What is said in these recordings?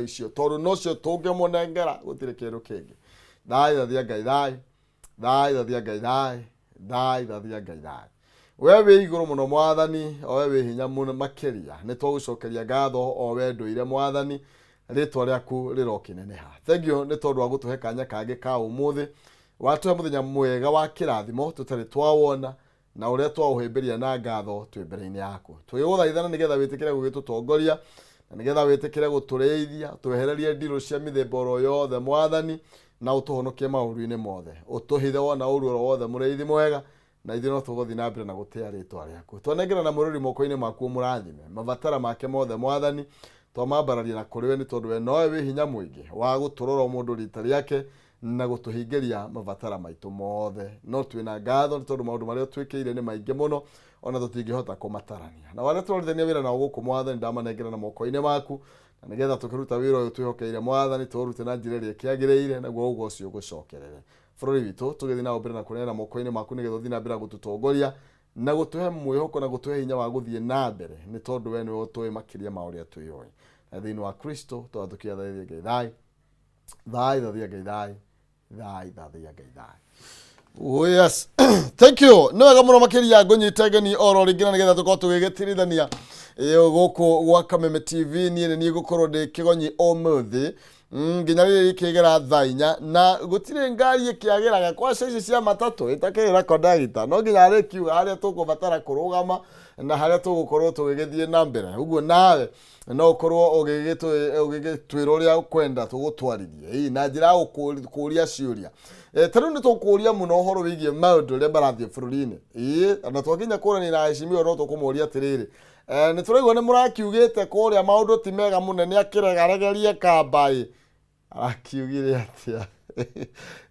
Icio tondũ nocio tũngĩmũnengera, gũtirĩ kĩndũ kĩngĩ. Thayũ thathia Ngai, thayũ, thayũ thathia Ngai, thayũ, thayũ thathia Ngai, thayũ. We wĩ igũrũ mũno Mwathani, o we wĩ hinya mũno makĩria, nĩ twagũcokeria ngatho o we ndũire Mwathani, rĩtwa rĩaku rĩrokĩneneha. Thengiũ nĩ tondũ wa gũtũhe kanya kangĩ ka ũmũthĩ, watũhe mũthenya mwega wa kĩrathimo tũtarĩ twawona, na ũrĩa twaũhĩmbĩria na ngatho twĩ mbere-inĩ yaku. Tũgĩgũthaithana nĩgetha wĩtĩkĩre gũgĩtũtongoria, na nĩgetha wĩtĩkĩre gũtũrĩithia, twehererie ndirũ cia mĩthemba oro yothe Mwathani, na ũtũhonokie maũru-inĩ mothe. Ũtũhithe wona ũru oro wothe mũrĩithi mwega, na ithuĩ no tũgũthiĩ na mbere na gũtĩa rĩtwa rĩaku. Twanengera na mũrũri moko-inĩ maku ũmũrathime. Mabatara make mothe Mwathani, twamambararia na kũrĩ we nĩ tondũ we nowe wĩ hinya mũingĩ wa gũtũrora o mũndũ rita rĩake na gũtũhingĩria mabatara maitũ mothe. No twĩna ngatho nĩ tondũ maũndũ marĩa ũtwĩkĩire nĩ maingĩ mũno ona tũtingĩhota kũmatarania. Na arĩa tũrarutithania wĩra nao gũkũ Mwathani, ndamanengera na moko-inĩ maku, na nĩgetha tũkĩruta wĩra ũyũ twĩhokeire Mwathani, tũũrute na njĩra ĩrĩa ĩkĩagĩrĩire, naguo ũgoci ũgũcokerere. Bũrũri witũ tũgĩthiĩ na mbere na kũneana moko-inĩ maku nĩgetha ũthiĩ na mbere na gũtũtongoria na gũtũhe mwĩhoko na gũtũhe hinya wa gũthiĩ na mbere, nĩ tondũ we nĩwe ũtũĩ makĩria ma ũrĩa twĩyoĩ. Na thĩinĩ wa Kristo twatũkĩathaithia Ngai thayũ. Thayũ thathia Ngai, thayũ, thayũ thathia Ngai, thayũ. Oh yes. Thank you. Nĩ wega mũno makĩria ngũnyite ngeni oro rĩngĩ na nĩgetha tũkorwo tũgĩgĩtirithania ĩyo gũkũ gwa Kameme TV. Niĩ nĩ niĩ ngũkorwo ndĩ kĩgonyi ũmũthĩ nginya rĩrĩ ikĩgera thaa 4, na gũtirĩ ngari ĩkĩagĩraga kwaca ici cia matatũ ĩtakĩrĩ na kondagita, no nginya arĩkiuga harĩa tũkũbatara kũrũgama na harĩa tũgũkorwo tũgĩgĩthiĩ na mbere. Ũguo nawe no ũkorwo ũgĩgĩtwĩra ũrĩa ũkwenda tũgũtwarithie ĩĩ na njĩra ya kũũria ciũria. Ta rĩu nĩ tũkũũria mũno ũhoro wĩgiĩ maũndũ ũrĩa marathiĩ bũrũri-inĩ, ĩĩ, na twakinya kũrania na aheshimiwa no tũkũmoria atĩrĩrĩ, nĩ tũraigua nĩ mũrakiugĩte kũrĩa maũndũ ti mega, mũnene akĩregaregerie kamba ĩ arakiugire atĩa?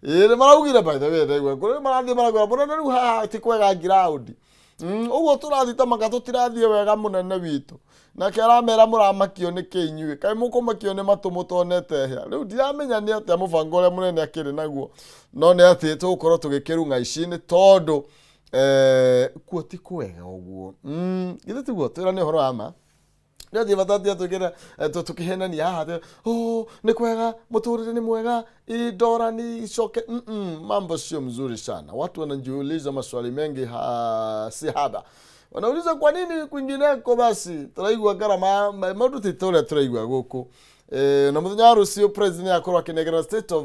Ĩĩ, nĩ maraugire, by the way, ndaigua kũrĩ marathiĩ marauga mũnene rĩu haha ti kwega ground. Ũguo tũrathiĩ ta maka tũtirathiĩ wega mũnene witũ. Nake aramera mũramakio nĩ kĩ inyuĩ, kaĩ mũkũmakio nĩ matũ mũtonete hĩa. Rĩu ndiramenya nĩ atĩa mũbango ũrĩa mũnene akĩrĩ naguo, no nĩ atĩ tũgũkorwo tũgĩkĩrung'a ici nĩ tondũ kuo ti kwega ũguo. Githĩ tiguo twĩrane ũhoro wa ma? Ndathiĩ bata twĩkĩra tũkĩhenania haha atĩ oh, nĩ kwega, mũtũrĩre nĩ mwega, ndora ni icoke. Mambo sio mzuri sana. Watu wanajiuliza maswali mengi ha, si haba wanauliza kwa nini kwingineko basi tũraigua ngarama maũndũ ti ta ũrĩa tũraigua gũkũ. Na mũthenya wa rũciũ president akorwo akĩnengera State of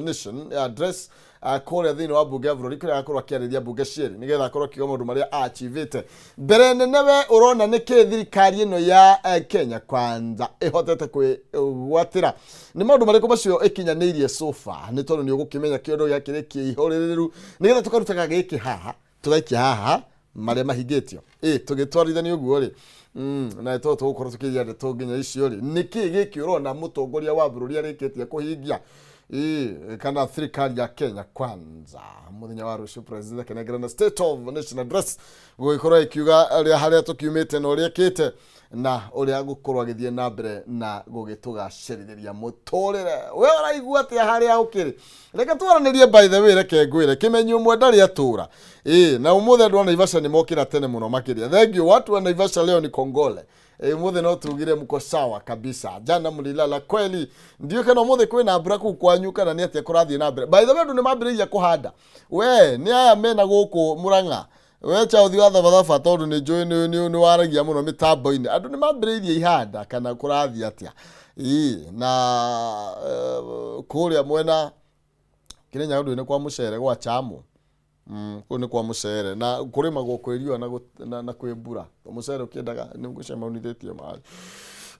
Nation address kũrĩa thĩinĩ wa mbunge ya bũrũri, kũrĩa agakorwo akĩarĩria mbunge cierĩ nĩgetha akorwo akiuga maũndũ marĩa achievĩte. Mbere nene, we ũrona nĩkĩ thirikari ĩno ya Kenya Kwanza ĩhotete kwĩgwatĩra? Nĩ maũndũ marĩkũ macio ĩkinyanĩirie so far? Nĩ tondũ nĩ ũgũkĩmenya kĩondo gĩakĩ nĩ kĩihũrĩrĩru, nĩgetha tũkarutaga gĩkĩ haha tũgaikia haha marĩa mahingĩtio ĩ tũgĩtwarithania ũguo rĩ, na to tũgũkorwo tũkĩria ndeto nginya icio rĩ, nĩkĩ gĩkĩ ũrona mũtongoria wa bũrũri arĩkĩtie kũhingia ĩ kana thirikari ya Kenya Kwanza? Mũthenya wa rũciũ president akĩnengera na State of Nation address, gũgĩkorwo ĩkiuga ũrĩa harĩa tũkiumĩte na ũrĩa ĩkĩte na ũrĩa gũkorwo agĩthiĩ na mbere na gũgĩtũgacĩrithĩria mũtũrĩre. We ũraigua atĩa harĩa ũkĩrĩ? Reke twaranĩrie. By the way, reke ngwĩre kĩmenyi ũmwe ndarĩ atũra ĩ na ũmũthĩ andũ a Naivasha nĩ mokĩra tene mũno makĩria. Thank you, watu wa Naivasha, leo ni kongole. Ũmũthĩ no tugire mko sawa kabisa, jana mlilala kweli. Ndiũ kana ũmũthĩ kwĩna mbura kũu kwanyu kana nĩ atĩa kũrathiĩ na mbere. By the way, andũ nĩ mambĩrĩirie kũhanda. We nĩ aya mena gũkũ Mũrang'a, we chauthi wa thabathaba, tondũ nĩ njũĩ nĩ waragia mũno mĩtambo-inĩ, andũ nĩ mambĩrĩirie ihanda kana kũrathiĩ atĩa? Ĩĩ, na kũrĩa mwena Kĩrĩnyaga ndũĩ nĩ kwa mũcere gwa Chamo. Kũu nĩ kwa mũcere na kũrĩmagwo kwĩ riũa na kwĩ mbura. Mũcere ũkĩendaga nĩ ngũcema unithĩtie maĩ.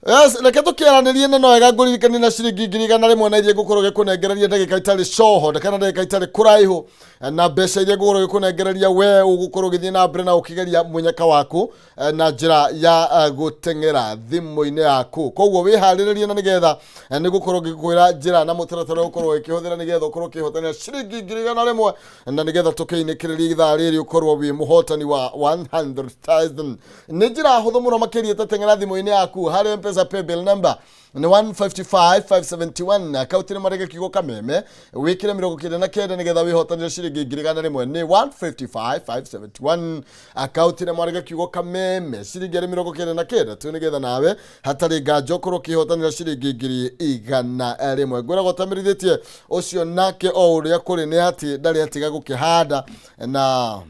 Yes, reke tũkĩaranĩrie na no wega ngũririkanie na ciringi 100,000 na iria ngũkorwo gĩkũnengereria ndagĩka itarĩ coho kana ndagĩka itarĩ kũraihu, na mbeca iria ngũkorwo gĩkũnengereria we ũgũkorwo ũgĩthiĩ na mbere na ũkĩgeria mũnyaka waku na njĩra ya gũteng'era thimũ-inĩ yaku. Koguo wĩharĩrĩrie na nĩgetha nĩ gũkorwo ngĩkwĩra njĩra na mũtaratara ũkorwo ũkĩhũthĩra nĩgetha ũkorwo ũkĩhotanĩra ciringi 100,000, na nĩgetha tũkĩinĩkĩrĩria ithaa rĩrĩ ũkorwo wĩ mũhotani wa 100,000. Nĩ njĩra hũthũ mũno makĩria, ta teng'era thimũ-inĩ yaku harĩa M-Pesa. Mpesa paybill number nĩ 155571, akaunti nĩ marege kiugo Kameme, wĩkĩre 99 nĩgetha wĩhotanĩre ciringi 100,000. Nĩ 155571, akaunti nĩ marege kiugo Kameme, ciringi arĩ 99 tu, nĩgetha nawe hatarĩ nganja ũkorwo ũkĩhotanĩra ciringi 100,000. Ngwĩragwo ũtamĩrithĩtie ũcio nake o ũrĩa kũrĩ nĩ atĩ ndarĩ atiga gũkĩhanda, na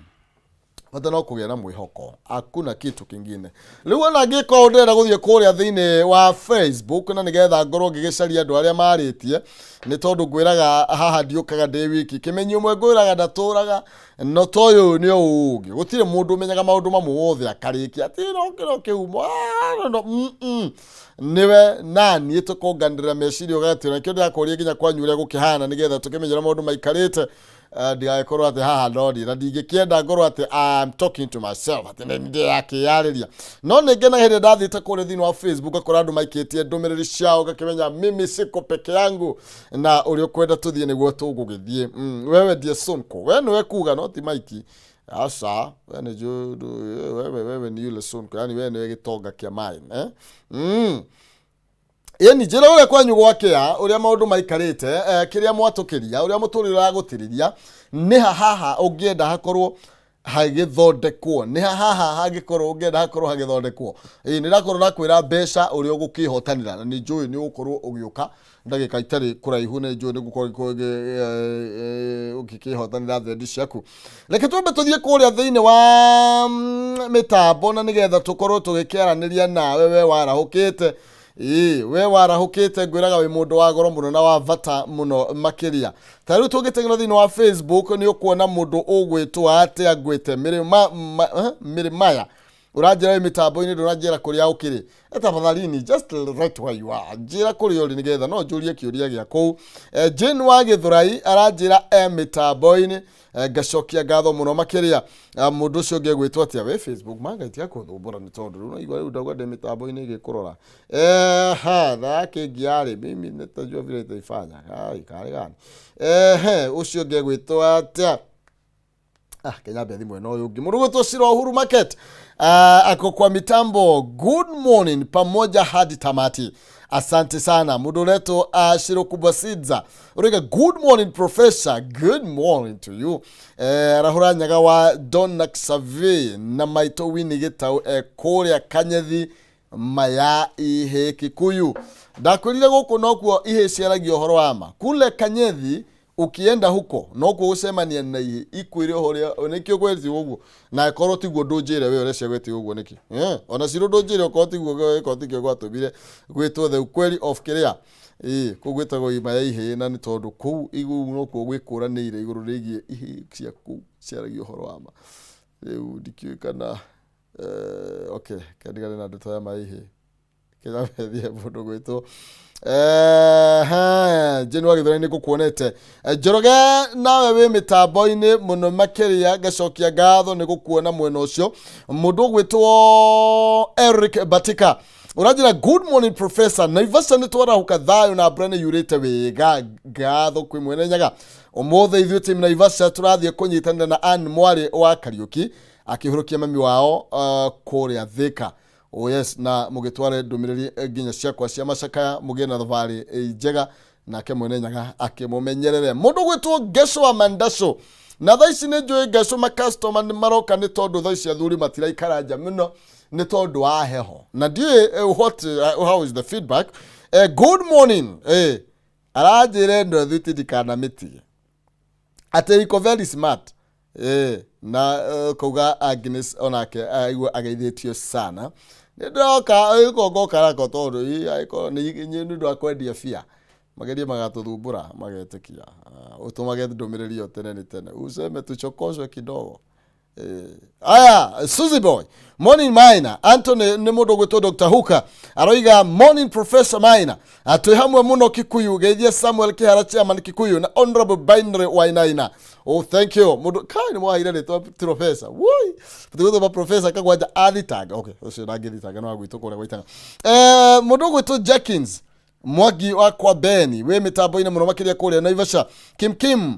bata no kũgĩa na mwĩhoko, hakuna kitu kingine. Rĩu ona angĩkorwo ndĩrenda gũthiĩ kũrĩa thĩinĩ wa Facebook na nĩgetha ngorwo ngĩgĩcaria andũ arĩa marĩtie, nĩ tondũ ngwĩraga haha ndiũkaga ndĩ wiki. Kĩmenyi ũmwe ngwĩraga ndatũraga, no ta ũyũ nĩ ũngĩ. Gũtirĩ mũndũ ũmenyaga maũndũ mamwe mothe akarĩkia atĩ no kĩro kĩumo. Ah, no, Nĩwe naniĩ tũkonganĩrĩra meciria ũgatĩra. Nĩkĩo ndĩrakũria nginya kwanyu ũrĩa gũkĩhana, nĩgetha tũkĩmenye ũrĩa maũndũ maikarĩte. Ndigagĩkorwo atĩ haha no niĩ, na ndingĩkĩenda ngorwo atĩ I'm talking to myself, atĩ nĩ ndĩrakĩyarĩria. No nĩ ngenaga hĩndĩ ĩrĩa ndathiĩte kũrĩa thĩinĩ wa Facebook, ngakora andũ maikĩtie ndũmĩrĩri ciao, ngakĩmenya mimi siko peke yangu, na ũrĩa ũkwenda tũthiĩ nĩguo tũgũgĩthiĩ. Wewe ndiye Sonko, we nĩwe kuga, no ti Maiki. Aca, we nĩ wewe ni yule Sonko, yani we nĩwe gĩtonga kĩa maĩ, eh? Ĩni njĩra ũrĩa kwanyu gwakĩa, ũrĩa maũndũ maikarĩte, kĩrĩa mwatũkĩria, ũrĩa mũtũrĩre ũragũtĩrĩria, nĩ ha haha ũngĩenda hakorwo hagĩthondekwo, nĩ ha haha hangĩkorwo ũngĩenda hakorwo hagĩthondekwo. Ĩĩ, nĩ ndakorwo ndakwĩra mbeca ũrĩa ũgũkĩhotanĩra, na nĩ njũĩ nĩ ũgũkorwo ũgĩũka ndagĩka itarĩ kũraihu, nĩ njũĩ nĩ gũkorwo ũgĩkĩhotanĩra thendi ciaku. Reke twambe tũthiĩ kũrĩa thĩinĩ wa mĩtambo, na nĩgetha tũkorwo tũgĩkĩaranĩria nawe we warahũkĩte. Ĩĩ, we warahũkĩte, ngwĩraga wĩ mũndũ wa goro mũno na wa bata mũno makĩria. Ta rĩu tũngĩteng'era thĩinĩ wa Facebook, nĩ ũkuona mũndũ ũgwĩtwo atĩa, ngwĩte Mĩrĩmaya, ũranjĩra wĩ mĩtambo-inĩ, ndũranjĩra kũrĩa ũkĩrĩ. Tafadhalini, just right where you are, njĩra kũrĩa ũrĩ nĩgetha no njũrie kĩũria gĩa kũu. Jane wa Gĩthũrai aranjĩra e mĩtambo-inĩ. Ngacokia ngatho mũno makĩria. Mũndũ ũcio ũngĩ egwĩtwo atĩa we Facebook mangaitia kũthumbũra, nĩ tondũ rĩu naigua rĩu ndauga ndĩ mĩtambo-inĩ ĩgĩkũrora. Ha thakĩngi yarĩ mimi nitajua vile itaifanya kai karĩ gani. He ũcio ũngĩ egwĩtwo atĩa? Ah, Kenya mbe thimũ ĩno. Ũyũ ũngĩ mũndũ gwĩtwo Shiro Uhuru Market, ako kwa mitambo. Good morning, pamoja hadi tamati, asante sana. Mũndũ ũretwo Shiro Kubwa Sidza ũrauga, "Good morning, professor." Good morning to you. Arahũra nyaga wa Donak Survey na maitũ Winnie Gĩtaũ e kũrĩa Kanyethi maya ihe Kikuyu. Ndakwĩrire gũkũ nokuo ihe ciaragia ũhoro wa ma. Kule Kanyethi ukienda huko nokuo gũcemania na ihe ikwĩre ũhoro nĩkĩo gwetio ũguo, na ĩkorwo tiguo ndũnjĩre we ũrĩa gwetio ũguo nĩkĩ. Ona ciro ndũnjĩre okorwo tiguo, ĩkorwo tikĩo gwatũmire gwĩtwo the ukweli of kĩrĩa. Ĩĩ, kũu gwĩtagwo ima ya ihĩĩ, na nĩ tondũ kũu igũrũ nokuo gwĩkũranĩire igũrũ rĩgiĩ ihĩĩ cia kũu ciaragia ũhoro wa ma. Rĩu ndikĩũĩ kana okay, kendigane na ndeto ya maihĩ kĩramethie. Mũndũ gwĩtwo Jane wa Gĩthũrai, nĩ ngũkuonete. Njoroge, nawe wĩ mĩtambo-inĩ mũno makĩria, ngacokia ngatho nĩ gũkuona mwena ũcio. Mũndũ ũgwĩtwo Eric Batika ũranjĩra, "Good morning, professor. Naivasha nĩ twarahũka thayũ na mbura nĩ yurĩte wega, ngatho kwĩ Mwene Nyaga. Ũmũthĩ ithuĩ team Naivasha tũrathiĩ kũnyitanĩra na Ann mwarĩ wa Kariũki akĩhũrũkia mami wao kũrĩa Thika." Oh yes, na mũgĩtware ndũmĩrĩri nginya ciakwa cia macakaya, mũgĩe na thabarĩ njega, nake Mwene Nyaga akĩmũmenyerere. Mũndũ gwĩtwo Ngeco wa Mandaco, na thaa ici nĩ njũĩ Ngeco makastoma nĩ maroka, nĩ tondũ thaa ici athuri matiraikara nja mũno nĩ tondũ wa heho, na ndiũĩ what how is the feedback. Good morning. Aranjĩra ĩno thuti ndikanamĩtige, atĩ iko very smart. Na kauga Agnes onake aigua ageithĩtio sana. Nĩ ndĩroka ĩko ngoka nako, tondũ angĩkorwo nĩ ũndũ wa kwendia bia, magerie magatũthumbũra magetĩkia. Ũtũmage ndũmĩrĩri ĩyo tene nĩ tene, useme tuchokozwe kidogo. Aya, Suzy Boy, morning Maina. Anthony nĩ mũndũ ũgwĩtwo Dr. Hooker aroiga, "Morning, Professor Maina, twĩ hamwe mũno Kikuyu. Geithia Samuel Kĩhara, chairman Kikuyu, na Honorable Binary Wainaina." Oh, thank you. Mũndũ kai nĩ mwaheire rĩtwa professor. Woi, tũgwĩtwo professor kagwanja athitanga. Okay, ũcio ndangĩthitanga, no agwĩtwo kũrĩa gwaitaga. Mũndũ ũgwĩtwo Jenkins. Mwangi wakwa Beni wĩ mĩtambo-inĩ mũno makĩria kũrĩa Naivasha. Kim Kim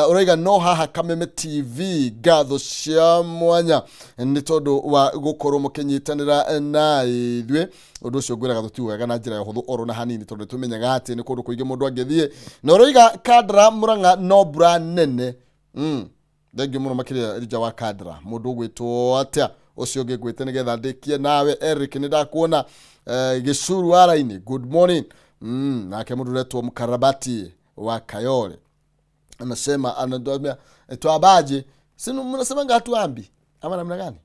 ũraiga no haha Kameme TV, ngatho cia mwanya nĩ tondũ wa gũkorwo mũkĩnyitanĩra na ithuĩ. Ũndũ ũcio ngwĩraga tũtiugaga na njĩra ya ũhũthũ oro na hanini, tondũ tũmenyaga atĩ nĩ kũndũ kũingĩ mũndũ angĩthiĩ. Na ũroiga Kandara Murang'a no mbura nene. Thengiũ mũno makĩria Rija wa Kandara. Mũndũ ũgwĩtwo atĩa ũcio ũngĩ ngwĩte nĩgetha ndĩkie nawe Eric, nĩ ndakuona Gĩcuru wa Raini, good morning. Nake mũndũ ũretwo Mkarabati wa Kayole anasema, anatuambia twambaje, si mnasemanga hatuambi ama namna gani?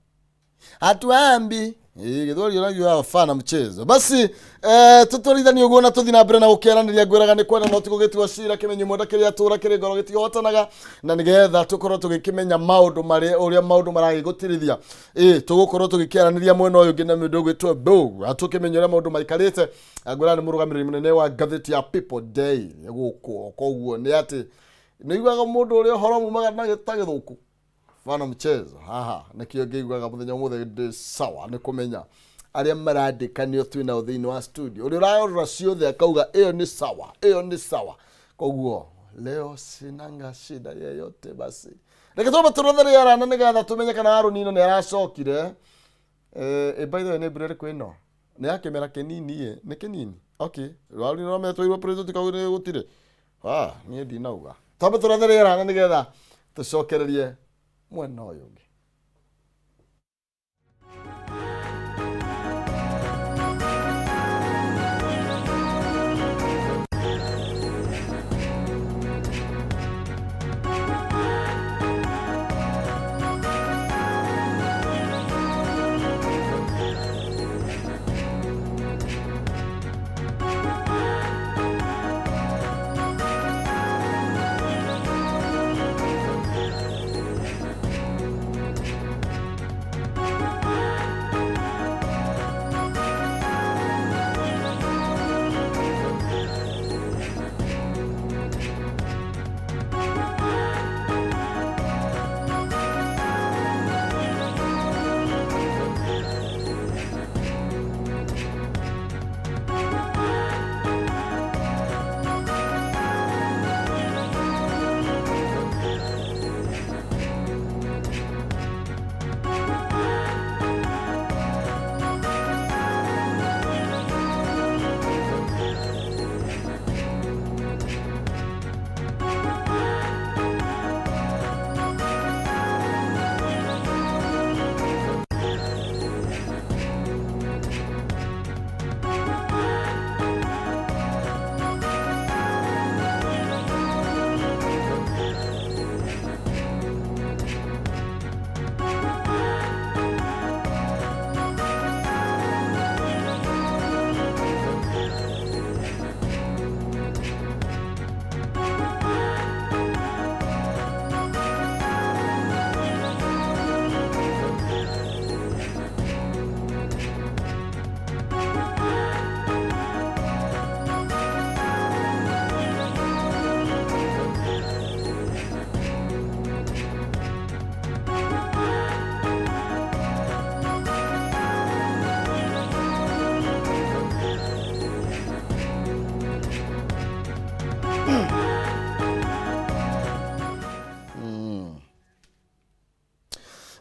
Hatuambi. Gĩthweri ũragia wafana mchezo. Basi tũtwarithanie ũguo na tũthiĩ na mbere na gũkĩaranĩria. Ngwĩraga nĩ kwenda no ti gũgĩtua cira, kĩmenyo mwenda kĩrĩa tũra kĩrĩ ngoro gĩtihotanaga, na nĩgetha tũkorwo tũgĩkĩmenya maũndũ marĩa ũrĩa maũndũ maragĩgũtirithia, tũgũkorwo tũgĩkĩaranĩria mwena ũyũ ũngĩ na mũndũ ũgwĩtwo Mbũgua, tũkĩmenya ũrĩa maũndũ maikarĩte. Ngwĩraga nĩ mũrũgamĩrĩri mũnene wa ngathĩti ya People Daily gũkũ, koguo nĩ atĩ nĩ iguaga mũndũ ũrĩa ũhoro mumaga na ta gĩthũkũ bana mchezo haha, nĩkĩo ngĩiguaga mũthenya ũmũthĩ ndĩ sawa nĩ kũmenya arĩa marandĩka nĩo twĩ nao thĩinĩ wa studio, ũrĩa ũrarora ciothe akauga ĩyo nĩ sawa, ĩyo nĩ sawa. Koguo leo sinanga shida yeyote. Basi reke twambe tũrothe rĩera na nĩgetha tũmenye kana Arũnino nĩ aracokire. By the way, nĩ mbura ĩrĩkũ ĩno? Nĩ ya kĩmera kĩnini ĩ? Nĩ kĩnini, okay. Rwarunino rwametwo tũtikauge gũtirĩ. Ah, niĩ ndinauga. Twambe tũrothe rĩera na nĩgetha tũcokererie mwena ũyũ ũngĩ.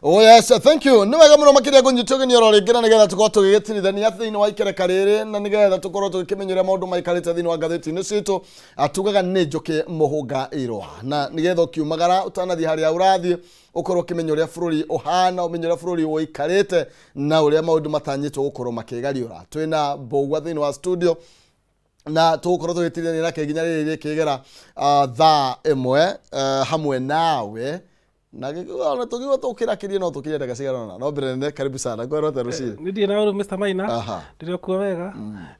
Oh yes, thank you. Nĩ wega mũno makĩria kũnyita ũgeni oro rĩngĩ na nĩgetha tũkorwo tũgĩgĩtirithania thĩinĩ wa ikereka rĩrĩ na nĩgetha tũkorwo tũgĩkĩmenya ũrĩa maũndũ maikarĩte thĩinĩ wa ngathĩti-inĩ citũ. Tugaga nĩ njũkĩ mũhũnga irũa na nĩgetha ũkiumagara ũtanathiĩ harĩa ũrathiĩ ũkorwo ũkĩmenya ũrĩa bũrũri ũhana, ũmenye ũrĩa bũrũri ũikarĩte na ũrĩa maũndũ matanyĩtwo gũkorwo makĩgariũra. Twĩna Mbũgua thĩinĩ wa studio na tũgũkorwo tũgĩtirithania nake nginya rĩrĩ rĩkĩgera thaa 1 hamwe nawe na ona tũgiuga tũkĩrakĩrie no tũkĩrie ndagĩka cigana ũna, no mbere nene karibu sana ngwĩra atĩa rũcinĩ. Nĩ ndirĩ na ũru Mr. Maina. Ndĩrĩ okuo wega.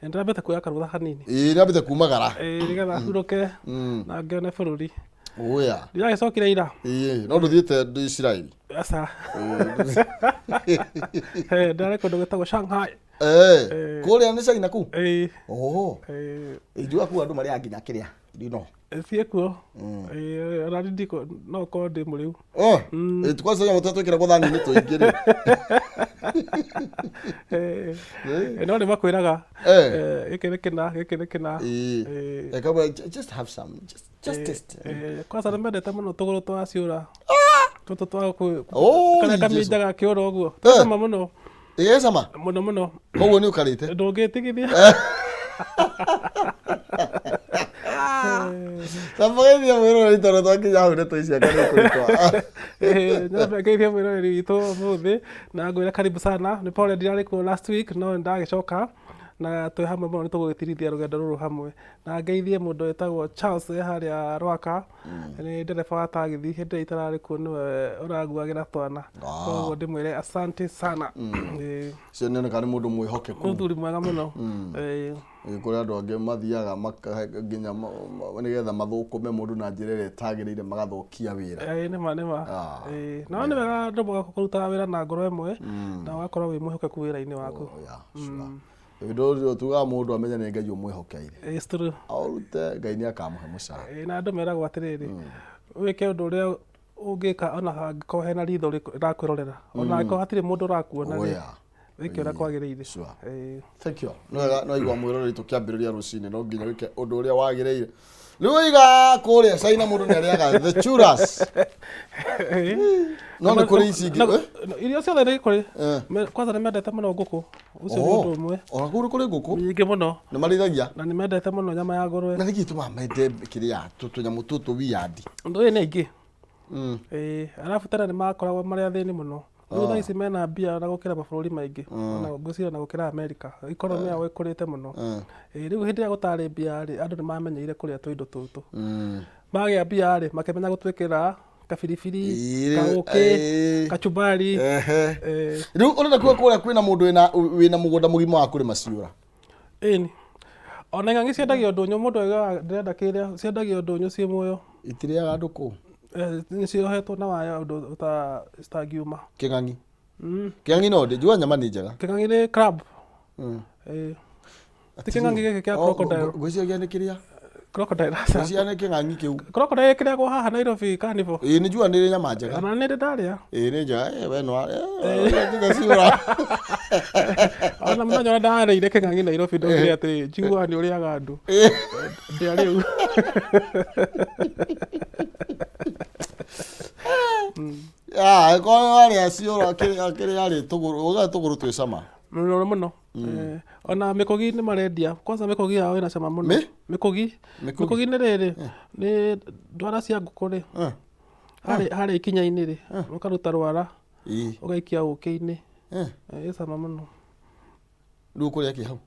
Nĩndĩrambĩte kuoya karũtha hanini. Ĩĩ, nĩambĩte kumagara. Ĩĩ, nĩgetha hurũke na ngĩone bũrũri. Ũya. Ndĩragĩcokire ira. Ĩĩ, no ndũthiĩte ndĩ Isiraeli? Aca. Ndĩrarĩ kũndũ gwĩtagwo Shanghai. Kũrĩa nĩ China kũu? Ĩĩ. Oho. Ĩĩ. Injuga kũu andũ marĩaga nginya kĩrĩa ndino. Thiĩ kuo. Ona niĩ ndiko no korwo ndĩ mũrĩu. Oh, kwanza nyamũ tũrĩa twĩkĩragwo thani-inĩ tũingĩ rĩ. No nĩ makwĩraga gĩkĩ nĩ kĩna, gĩkĩ nĩ kĩna. Just have some, just taste. Kwanza nĩ mendete mũno tũgũrũ twa ciũra tũtũ twa Oh, karĩa Jesu. kaminjaga kĩũra ũguo. Tũcama mũno. Ĩ cama. Mũno mũno. Koguo nĩ ũkarĩte? Ndũngĩtigithia. Tamũgeithia mwĩroreri tondũ twakinya hau ndeto ici anga nĩ kũrĩtwa. Nyambe ngeithie mwĩroreri witũ ũmũthĩ na ngwĩre karibu sana. Nĩ pole ndirarĩ kuo last week, no nĩndagĩcoka na twĩ hamwe mũno, nĩtũgũgĩtirithia rũgendo rũrũ hamwe. Na ngeithie mũndũ wĩtagwo Charles e harĩa Rwaka, nĩ ndereba wa tagithi, hĩndĩ ĩrĩa itararĩ kuo nĩwe ũranguagĩra twana. Koguo ndĩmwĩre asante sana. Ũcio nĩoneka nĩ mũndũ mwĩhokeku. Mũthuri mwega mũno. Kũrĩ andũ angĩ mathiaga nginya nĩgetha mathũkũme mũndũ na njĩra ĩrĩa ĩtagĩrĩire, magathũkia wĩra. Nĩma nĩma. No nĩ wega andũ kũrutaga wĩra na ngoro ĩmwe na ũgakorwo wĩ mwĩhokeku wĩra-inĩ waku. Oh, yeah, sure. Ũndũ ũcio tugaga mũndũ amenye nĩ Ngai ũmwĩhokeire. It's true. Aũrute, Ngai nĩ akamũhe mũcara. Na andũ meragwo atĩrĩrĩ, wĩke ũndũ ũrĩa ũngĩka ona hangĩkorwo hena ritho rĩrakwĩrorera, ona angĩkorwo hatirĩ mũndũ ũrakuona rĩ, wĩke ũrĩa kwagĩrĩire. Thank you. Nĩ wega no igua mwĩroreri tũkĩambĩrĩria rũcinĩ no nginya wĩke ũndũ ũrĩa wagĩrĩire. Rĩu waiga kũrĩa China mũndũ nĩ arĩaga the churras. No nĩ kũrĩ ici ingĩ. Irio ciothe nĩ kũrĩ. Kwanza nĩ mendete mũno ngũkũ. Ũcio nĩ ũndũ ũmwe. Ona kũu nĩ kũrĩ ngũkũ? Nyingĩ mũno. Nĩ marĩithagia? Na nĩ mendete mũno nyama ya ngũrwe. Na nĩkĩ gĩtũmaga mende kĩrĩa tũnyamũ tũtũ weird? Ũndũ ũyũ nĩ aingĩ. Arabu tene nĩ makoragwo marĩ athĩni mũno. Rĩu thaa ici mena mbia na gũkĩra mabũrũri maingĩ. Ona ngwĩciria na gũkĩra America. Economy yao ĩkũrĩte mũno. Rĩu hĩndĩ ĩrĩa gũtarĩ mbia rĩ, andũ nĩ mamenyeire kũrĩa tũindo tũtũ. Magĩa mbia rĩ, makĩmenya gũtwĩkĩra kabiribiri, kaũkĩ, kachumbari. Rĩu ũrenda kuga kũrĩa kwĩna mũndũ wĩna mũgũnda mũgima wa kũrĩma ciũra? Ĩni. Ona ing'ang'i ciendagio ndũnyũ, mũndũ augaga ndĩrenda kĩrĩa, ciendagio ndũnyũ ciĩ muoyo. Itirĩaga andũ kũu? Nĩ ciohetwo na waya ũndũ citangiuma. Kĩng'ang'i? Kĩng'ang'i no ndĩ, njua nyama nĩ njega. Kĩng'ang'i nĩ crab. Ti kĩng'ang'i gĩkĩ kĩa crocodile. Ngwĩciria nĩ kĩrĩa? Crocodile. Ngwĩciria nĩ kĩng'ang'i kĩu. Crocodile kĩrĩagwo haha Nairobi Carnival. Ĩĩ nĩ njua nĩ nyama njega. Ona nĩ ndĩ ndarĩa. Ĩĩ nĩ njega, we no nginya ciũra. Ona mũthenya ũrĩa ndarĩire kĩng'ang'i Nairobi ndaugire atĩ njiguaga nĩ ũrĩaga andũ. Ndĩa rĩu. Korwo warĩa ciũra kĩrĩa rĩ tũgũrũ, ugaga tũgũrũ twĩ cama. Mũno mũno. Ona mĩkũgi nĩ marendia. Kwanza mĩkũgi yao ĩna cama mũno. Mĩkũgi. Mĩkũgi nĩ rĩrĩ, nĩ ndwara cia ngũkũ rĩ. Harĩa ikinya-inĩ rĩ, ũkaruta rwara, ũgaikia ũkĩ-inĩ. Ĩ cama mũno. Rĩu ũkũrĩa kĩ hau?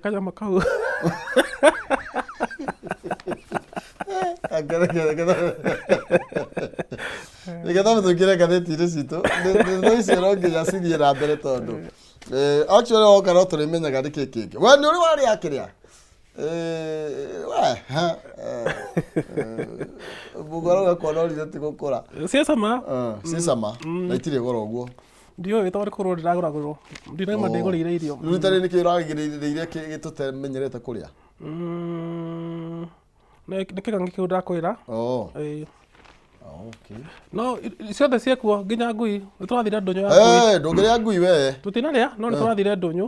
Kanyama kau. Nĩgetha tũingĩre ngathĩti-inĩ citũ, nĩ icio no nginya cithiĩ na mbere tondũ actually woka no tũrĩmenyaga nĩkĩ kĩngĩ. We nĩ ũrĩ warĩa kĩrĩa? We Mungu arauga kuona ũrire ti gũkũra. Ciĩ cama. Ciĩ cama na itirĩ goro ũguo. Ndiũĩ tondũ kũrwo ndĩragũragũrwo. Ndinauma ndĩgũrĩire irio. Rĩu tarĩ nĩkĩ ũragĩrĩire tũtamenyerete kũrĩa? Nĩ kĩng'ang'i kĩu ndakwĩra. No ciothe ciĩkuo nginya ngui. Nĩ tũrathire ndũnyũ ya ngui. Ndũngĩrĩa ngui we. Tũtinarĩa no nĩ tũrathire ndũnyũ.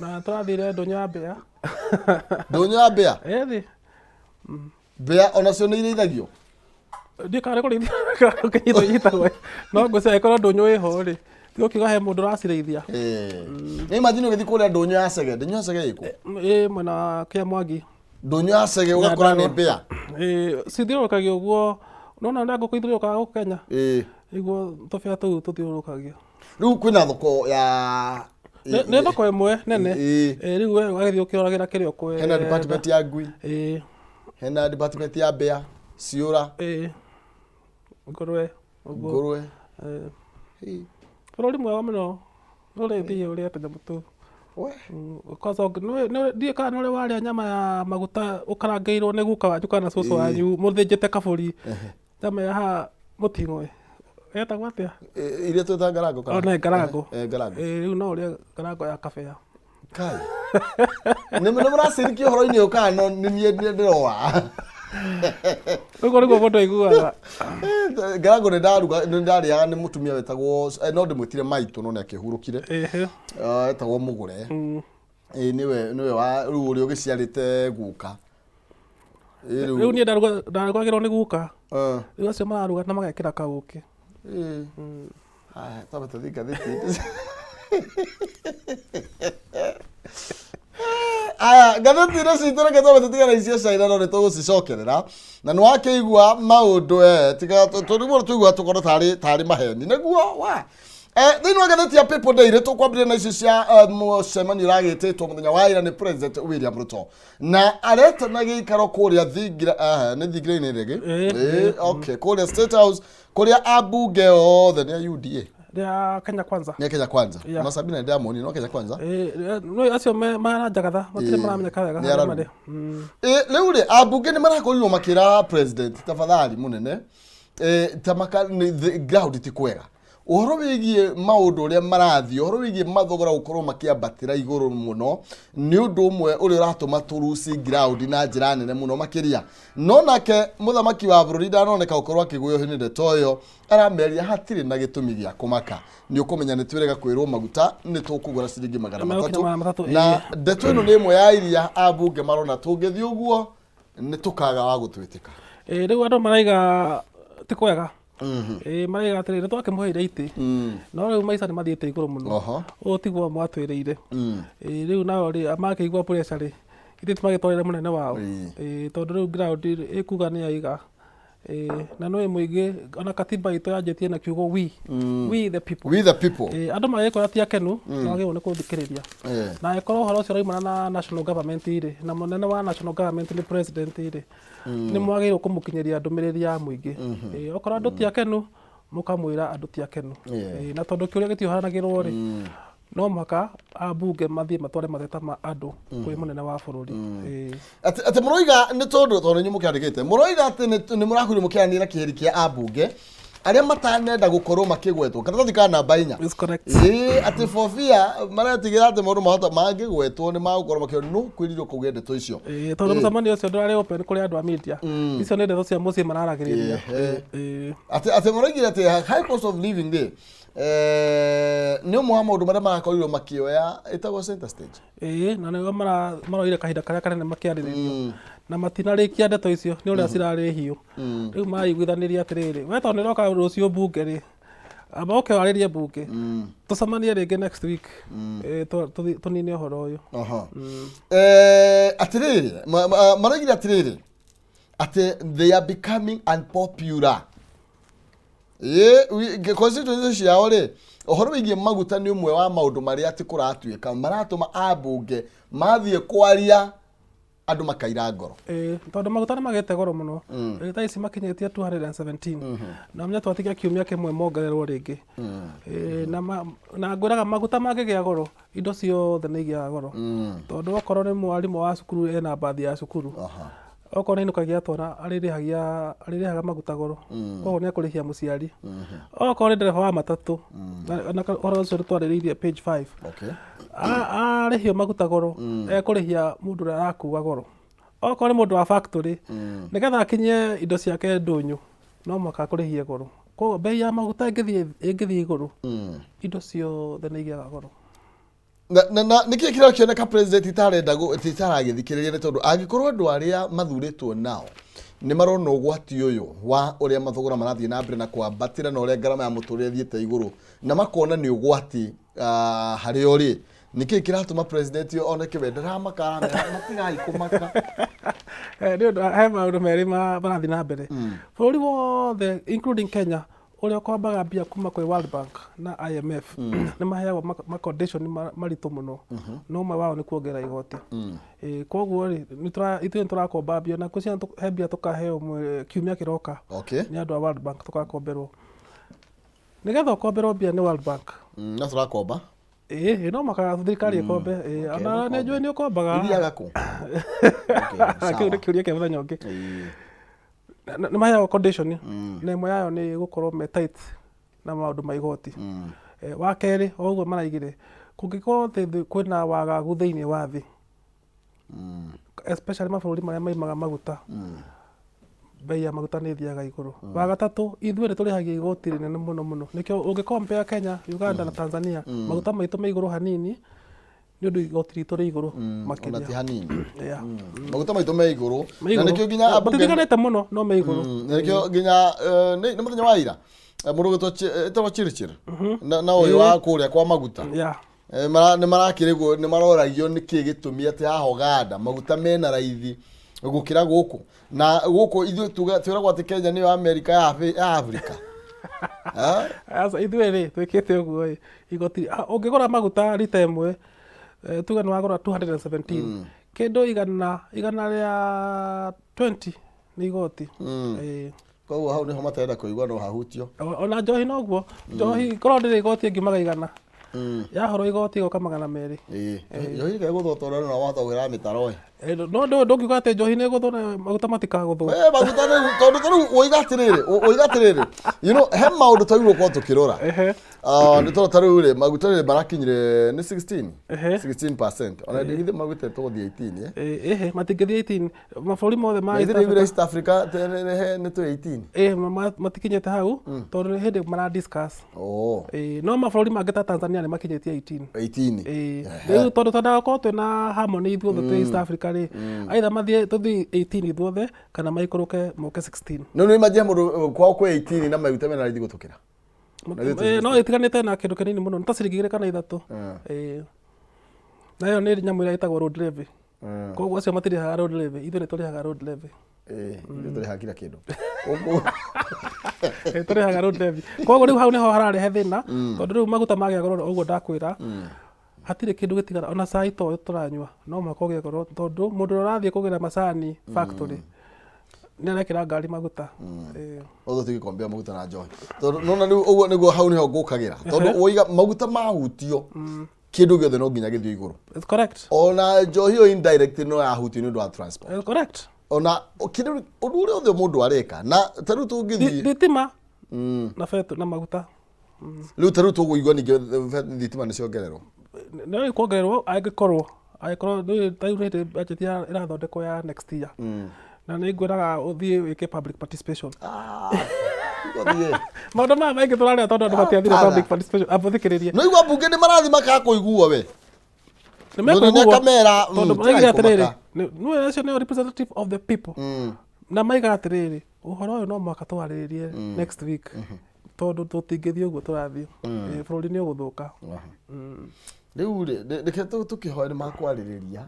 Na tũrathire ndũnyũ ya mbĩa. Ndũnyũ ya mbĩa? Ĩĩ. Mbĩa onacio nĩ irĩithagio? Ndiũĩ kana nĩ kũrĩithio kana kũnyitwo inyitagwo. No ngwĩciria angĩkorwo ndũnyũ ĩho rĩ, ti gũkiuga he mũndũ ũracirĩithia. Nĩ imagine ũgĩthiĩ kũrĩa ndũnyũ ya Chege, ndũnyũ ya Chege ĩkũ? Ĩ mwena wa Kĩamwangi. Ndũnyũ ya Chege ũgakora nĩ mbĩa. Cithiũrũrũkagio ũguo, nĩwona ũrĩa ngũkũ ithiũrũrũkaga gũkũ Kenya? Nĩguo tũbĩa tũu tũthiũrũrũkagio. Rĩu kwĩna thoko ya Nĩ thoko ĩmwe nene. Rĩu we ũgagĩthiĩ ũkĩroragĩra kĩrĩa ũkwenda. Hena department ya ngui. Hena department ya mbĩa, ciũra. Ngũrwe. Ngũrwe. Bũrũri mwega mũno. Ũrĩthiĩ ũrĩe tũnyamũ tũu. Kwanza ndiũĩ kana nĩ ũrĩ warĩa nyama ya maguta ũkarangĩirwo nĩ guka wanyu kana cũcũ wanyu mũthĩnjĩte kabũri. Nyama ya haha mũting'oe. Ĩtagwo atĩa? Iria twĩtaga ngarango kana? Nĩ ngarango. Ngarango. Rĩu no ũrĩe ngarango ya kabea. Kai. Nĩ mũraciriki ũhoro-inĩ ũyũ kana no nĩ niĩ ndĩroa? Ũguo nĩguo mũndũ aiguaga. Ngarago nĩ ndaruga nĩ ndarĩaga nĩ mũtumia wetagwo no ndĩmwĩtire maitũ no nĩ akĩhurũkire. Etagwo Mũgũre. Nĩwe nĩwe wa rĩu ũrĩa ũgĩciarĩte guka. Rĩu niĩ ndarugagĩrwo nĩ guka. Rĩu acio mararuga na magekĩra kaũkĩ. Haya, twambe tũthiĩ ngathĩti. Aya, ngathĩti-inĩ citũ reke twambe tũtigane icio China no nĩ tũgũcicokerera. Na nĩ wakĩigua maũndũ tiga tũrĩmwe tũigua tũkorwo tarĩ tarĩ maheni. Nĩguo wa. Thĩinĩ wa ngathĩti ya People Daily tũkwambĩrĩria na icio cia mũcemanio ũragĩtĩtwo mũthenya wa ira nĩ President William Ruto. Na aretana gĩikaro kũrĩa thingira, nĩ thingira-inĩ rĩngĩ? Okay, kũrĩa State House kũrĩa ambunge othe nĩ a UDA. Nĩ a Kenya Kwanza. Nĩ a Kenya Kwanza. No Sabina nĩ ndĩramuonire no Kenya Kwanza. No acio maranjagatha matirĩ maramenyeka wega harĩa marĩ. Rĩu rĩ ambunge nĩ marakorirwo makĩra president tafadhali mũnene ta maka ground ti kwega. Ũhoro wĩgiĩ maũndũ ũrĩa marathiĩ, ũhoro wĩgiĩ mathogora gũkorwo makĩambatĩra igũrũ mũno, nĩ ũndũ ũmwe ũrĩa ũratũma tũruci ground na njĩra nene mũno makĩria. No nake mũthamaki wa bũrũri ndanoneka gũkorwo akĩgũyũhio nĩ ndeto ĩyo, arameria hatirĩ na gĩtũmi gĩa kũmaka. Nĩ ũkũmenya nĩ twĩrĩga kwĩrwo maguta nĩ tũkũgũra ciringi 300. Na ndeto ĩno nĩ ĩmwe ya iria ambunge marona tũngĩthiĩ ũguo nĩ tũkaga wa gũtwĩtĩka. Rĩu andũ maraiga ti kwega. Ĩĩ maraiga atĩrĩrĩ nĩ twakĩmũheire itĩ no rĩu maica nĩ mathiĩte igũrũ mũno. Ũũ tiguo mwatwĩrĩire. Ĩĩ rĩu nao rĩ makĩigua pressure rĩ ithuĩ tũmagĩtwarĩre mũnene wao. Ĩĩ tondũ rĩu ground ĩkuga nĩ aiga. Ĩĩ na nĩũĩ mũingĩ ona katiba itũ yanjĩtie na kiugo we, we the people. We the people. Ĩĩ andũ magĩkora ti akenu nĩ wagĩrĩirwo nĩ gũthikĩrĩria. Na angĩkorwo ũhoro ũcio ũraumana na national government rĩ, na mũnene wa national government nĩ president rĩ, nĩ mwagĩrĩirwo kũmũkinyĩria ndũmĩrĩri ya mũingĩ. Ĩĩ okorwo andũ ti akenu, mũkamwĩra andũ ti akenu. Ĩĩ na tondũ kĩũria gĩtiohanagĩrwo rĩ, no mũhaka ambunge mathiĩ matware mateta ma andũ kwĩ mũnene wa bũrũri. Ĩĩ. Atĩ atĩ mũroiga nĩ tondũ tondũ inyuĩ mũkĩandĩkĩte mũroiga atĩ nĩ mũrakorirwo mũkĩaranĩria na kĩheri kĩa ambunge arĩa matanenda gũkorwo makĩgwetwo karatathi ka namba 4. It's correct. Ĩĩ atĩ bobia maretigĩra atĩ maũndũ mahota mangĩgwetwo nĩ magũkorwo makĩona no kwĩrirwo kũgĩa ndeto icio. Ĩĩ tondũ mũcemanio ũcio ndũrarĩ open kũrĩ andũ a media. Icio nĩ ndeto cia mũciĩ mararagĩrĩria. Ĩĩ. Atĩ atĩ mũroigire atĩ high cost of living rĩ nĩ ũmwe wa maũndũ marĩa marakorirwo makĩoya ĩtagwo center stage. Ĩĩ na nĩguo maroire kahinda karĩa kanene makĩarĩrĩria na matinarĩkia ndeto icio nĩ ũrĩa cirarĩ hiũ. Rĩu maraiguithanĩria atĩrĩrĩ, we tondũ nĩ ũroka rũciũ mbunge rĩ, amba ũke warĩrie mbunge, tũcemanie rĩngĩ next week, tũnine ũhoro ũyũ. Atĩrĩrĩ, maraugire atĩrĩrĩ, atĩ they are becoming unpopular. Ĩĩ, constituency ciao rĩ, ũhoro wĩgiĩ maguta nĩ ũmwe wa maũndũ marĩa atĩ kũratuĩka maratũma ambunge mathiĩ kwaria andũ makaira ngoro. Ĩĩ, tondũ maguta nĩ magĩte goro mũno. Rĩu thaa ici makinyĩtie 217. Na ũmenye twatigia kiumia kĩmwe mongererwo rĩngĩ. Ĩĩ, na ngwĩraga maguta mangĩgĩa goro, indo ciothe nĩ igĩaga goro. Tondũ okorwo nĩ mwarimũ wa cukuru ena mbathi ya cukuru, okorwo nĩ ainũkagia twana arĩrĩhagia arĩrĩhaga maguta goro. Koguo nĩ ekũrĩhia mũciari. Okorwo nĩ ndereba wa matatũ, na ũhoro ũcio nĩ twarĩrĩirie page 5. Arĩhio maguta goro, ekũrĩhia mũndũ ũrĩa arakua goro. Okorwo nĩ mũndũ wa factory, nĩgetha akinyie indo ciake ndũnyũ, no mũhaka akũrĩhie goro. Koguo bei ya maguta ĩngĩthiĩ igũrũ, indo ciothe nĩ igĩaga goro. Na nĩkĩ kĩrakĩoneka president itarenda itaragĩthikĩrĩria nĩ tondũ angĩkorwo andũ arĩa mathurĩtwo nao nĩ marona ũgwati ũyũ wa ũrĩa mathogora marathiĩ na mbere na kwambatĩra na ũrĩa ngarama ya mũtũrĩre ĩthiĩte igũrũ na makona nĩ ũgwati harĩ o rĩ, nĩkĩ kĩratũma president oneke we ndaramaka aramera matigai kũmaka? Nĩ ũndũ he maũndũ merĩ marathiĩ na mbere. Bũrũri wothe including Kenya ũrĩa ũkombaga mbia kuma kwĩ World Bank na IMF nĩ maheagwo ma condition maritũ mũno, na ũmwe wao nĩ kuongerera igoti. Koguo rĩ, ithuĩ nĩ tũrakomba mbia na ngwĩciria he mbia tũkaheo kiumia kĩroka nĩ andũ a World Bank tũgakomberwo. Nĩgetha ũkomberwo mbia nĩ World Bank. No tũrakomba. Ĩĩ no mũhaka thirikari ĩkombe. Ĩĩ ona nĩ njũĩ nĩ ũkombaga. Ithiaga kũ? Kĩu nĩ kĩũria kĩa mũthenya ũngĩ. Nĩ maheagwo condition na ĩmwe yayo nĩ gũkorwo me tight na maũndũ ma igoti. Wa kerĩ o ũguo maraigire, kũngĩkorwo atĩ kwĩna wagagu thĩinĩ wa thĩ, especially mabũrũri marĩa maimaga maguta, Bei ya maguta nĩ ĩthiaga igũrũ. Wa gatatũ, ithuĩ nĩ tũrĩhagia igoti rĩnene mũno mũno. Nĩkĩo ũngĩ compare Kenya, Uganda na Tanzania, maguta maitũ me igũrũ hanini nĩ ũndũ igoti ritũ rĩ igũrũ Ona makĩria. ti hanini. Yeah. Maguta maitũ me igũrũ. Me Na igũrũ. nĩkĩo nginya ambunge Matitiganĩte mũno no me igũrũ. Na nĩkĩo nginya nĩ mũthenya wa ira mũndũ ũgwĩtwo etagwo Chirchir na ũyũ wa kũrĩa kwa maguta. Yeah. Nĩ marakĩrĩgwo, nĩ maroragio nĩ kĩ gĩtũmi atĩ haha Ũganda maguta mena raithi gũkĩra gũkũ, na gũkũ ithuĩ twĩragwo atĩ Kenya nĩyo Amerika ya Afrika. Eh? Aca, ithuĩ rĩ twĩkĩte ũguo ĩ, igoti ũngĩgũra maguta rita ĩmwe, tuge nĩ wagũra 217, kĩndũ igana rĩa 20 nĩ igoti. Ĩĩ. Koguo hau nĩho matarenda kũigua no hahutio. Ona njohi noguo, njohi korwo ndĩrĩ igoti ĩngiumaga 100, yahorwo igoti ĩgoka 200. Ĩĩ, njohi ĩkegũthwo tondũ andũ nao wahota kũgĩra mĩtaro ĩ. No ndũngiuga atĩ njohi nĩ ĩgũthwo na maguta matikagũthwo. Maguta rĩu, tondũ ta rĩu woiga atĩrĩrĩ, woiga atĩrĩrĩ, he maũndũ twagĩrĩirwo gũkorwo tũkĩrora. Ah, nĩ tondũ ta rĩu rĩ, maguta rĩ marakinyire nĩ 16. 16%. Ona ndigithĩ maguta tũgũthiĩ 18, eh? Ehe, matingĩthiĩ 18. Mabũrũri mothe ma Na East ithuĩ nĩiguire Africa. East Africa nĩ twĩ 18. Matikinyĩte hau tondũ nĩ hĩndĩ mara discuss. No mabũrũri mangĩ ta Tanzania nĩ makinyĩtie 18. 18. Rĩu tondũ twendaga gũkorwo twĩna harmony ithuothe twĩ East Africa rĩ, either mathiĩ tũthiĩ 18 ithuothe kana maikũrũke moke 16. No nĩ imagine mũndũ kwao kwĩ 18 na maguta mena raithi gũtũkĩra. Na ithuĩ No ĩtiganĩte na kĩndũ kĩnini mũno, nĩ ta ciringi 2 kana 3. Nayo nĩ nyamũ ĩrĩa ĩtagwo road levy. Koguo acio matirĩhaga road levy, ithuĩ nĩ tũrĩhaga road levy. Ithuĩ tũrĩhaga kila kĩndũ. Ũguo. Tũrĩhaga road levy. Koguo rĩu hau nĩho hararehe thĩna, tondũ rĩu maguta magĩa goro ũguo ndakwĩra, hatirĩ kĩndũ gĩtigara, ona cai ta ũyũ tũranyua no mũhaka ũgĩe goro, tondũ mũndũ ũrĩa ũrathiĩ kũgĩra macani factory nĩ arekĩra ngari maguta. Othe tũgĩkombea maguta na njohi. Tondũ nona rĩu ũguo nĩguo hau nĩho ngũkagĩra. Tondũ woiga maguta mahutio, kĩndũ gĩothe no nginya gĩthiĩ igũrũ. It's correct. Ona njohi ĩyo indirect no yahutio nĩ ũndũ wa transport. It's correct. Ona kĩndũ ũndũ ũrĩa ũothe mũndũ areka na ta rĩu tũngĩthiĩ Thitima na betũ na maguta. Rĩu ta rĩu tũgũigua ningĩ thitima nĩ ciongererwo. No ikuongererwo angĩkorwo nĩ ta rĩu hĩndĩ budget ya ĩrathondekwo ya next year. Na nĩ ngwĩraga ũthiĩ wĩke public participation. Gũthiĩ. Maũndũ maya maingĩ tũrarĩa tondũ andũ matiathire Hapana. public participation. Amba ũthikĩrĩrie. No igua mbunge nĩ marathiĩ makaga kũiguo we. Nĩ mekũiguo. Nĩ akamera, Tondũ tigai maigire atĩrĩrĩ, kũmaka. nĩwe acio nĩo representative of the people. Na maiga atĩrĩrĩ, ũhoro ũyũ no mũhaka twarĩrĩrie next week. Tondũ tũtingĩthiĩ ũguo tũrathiĩ. Bũrũri nĩ ũgũthũka. Rĩu rĩ, reke tũkĩhoe nĩ makwarĩrĩria.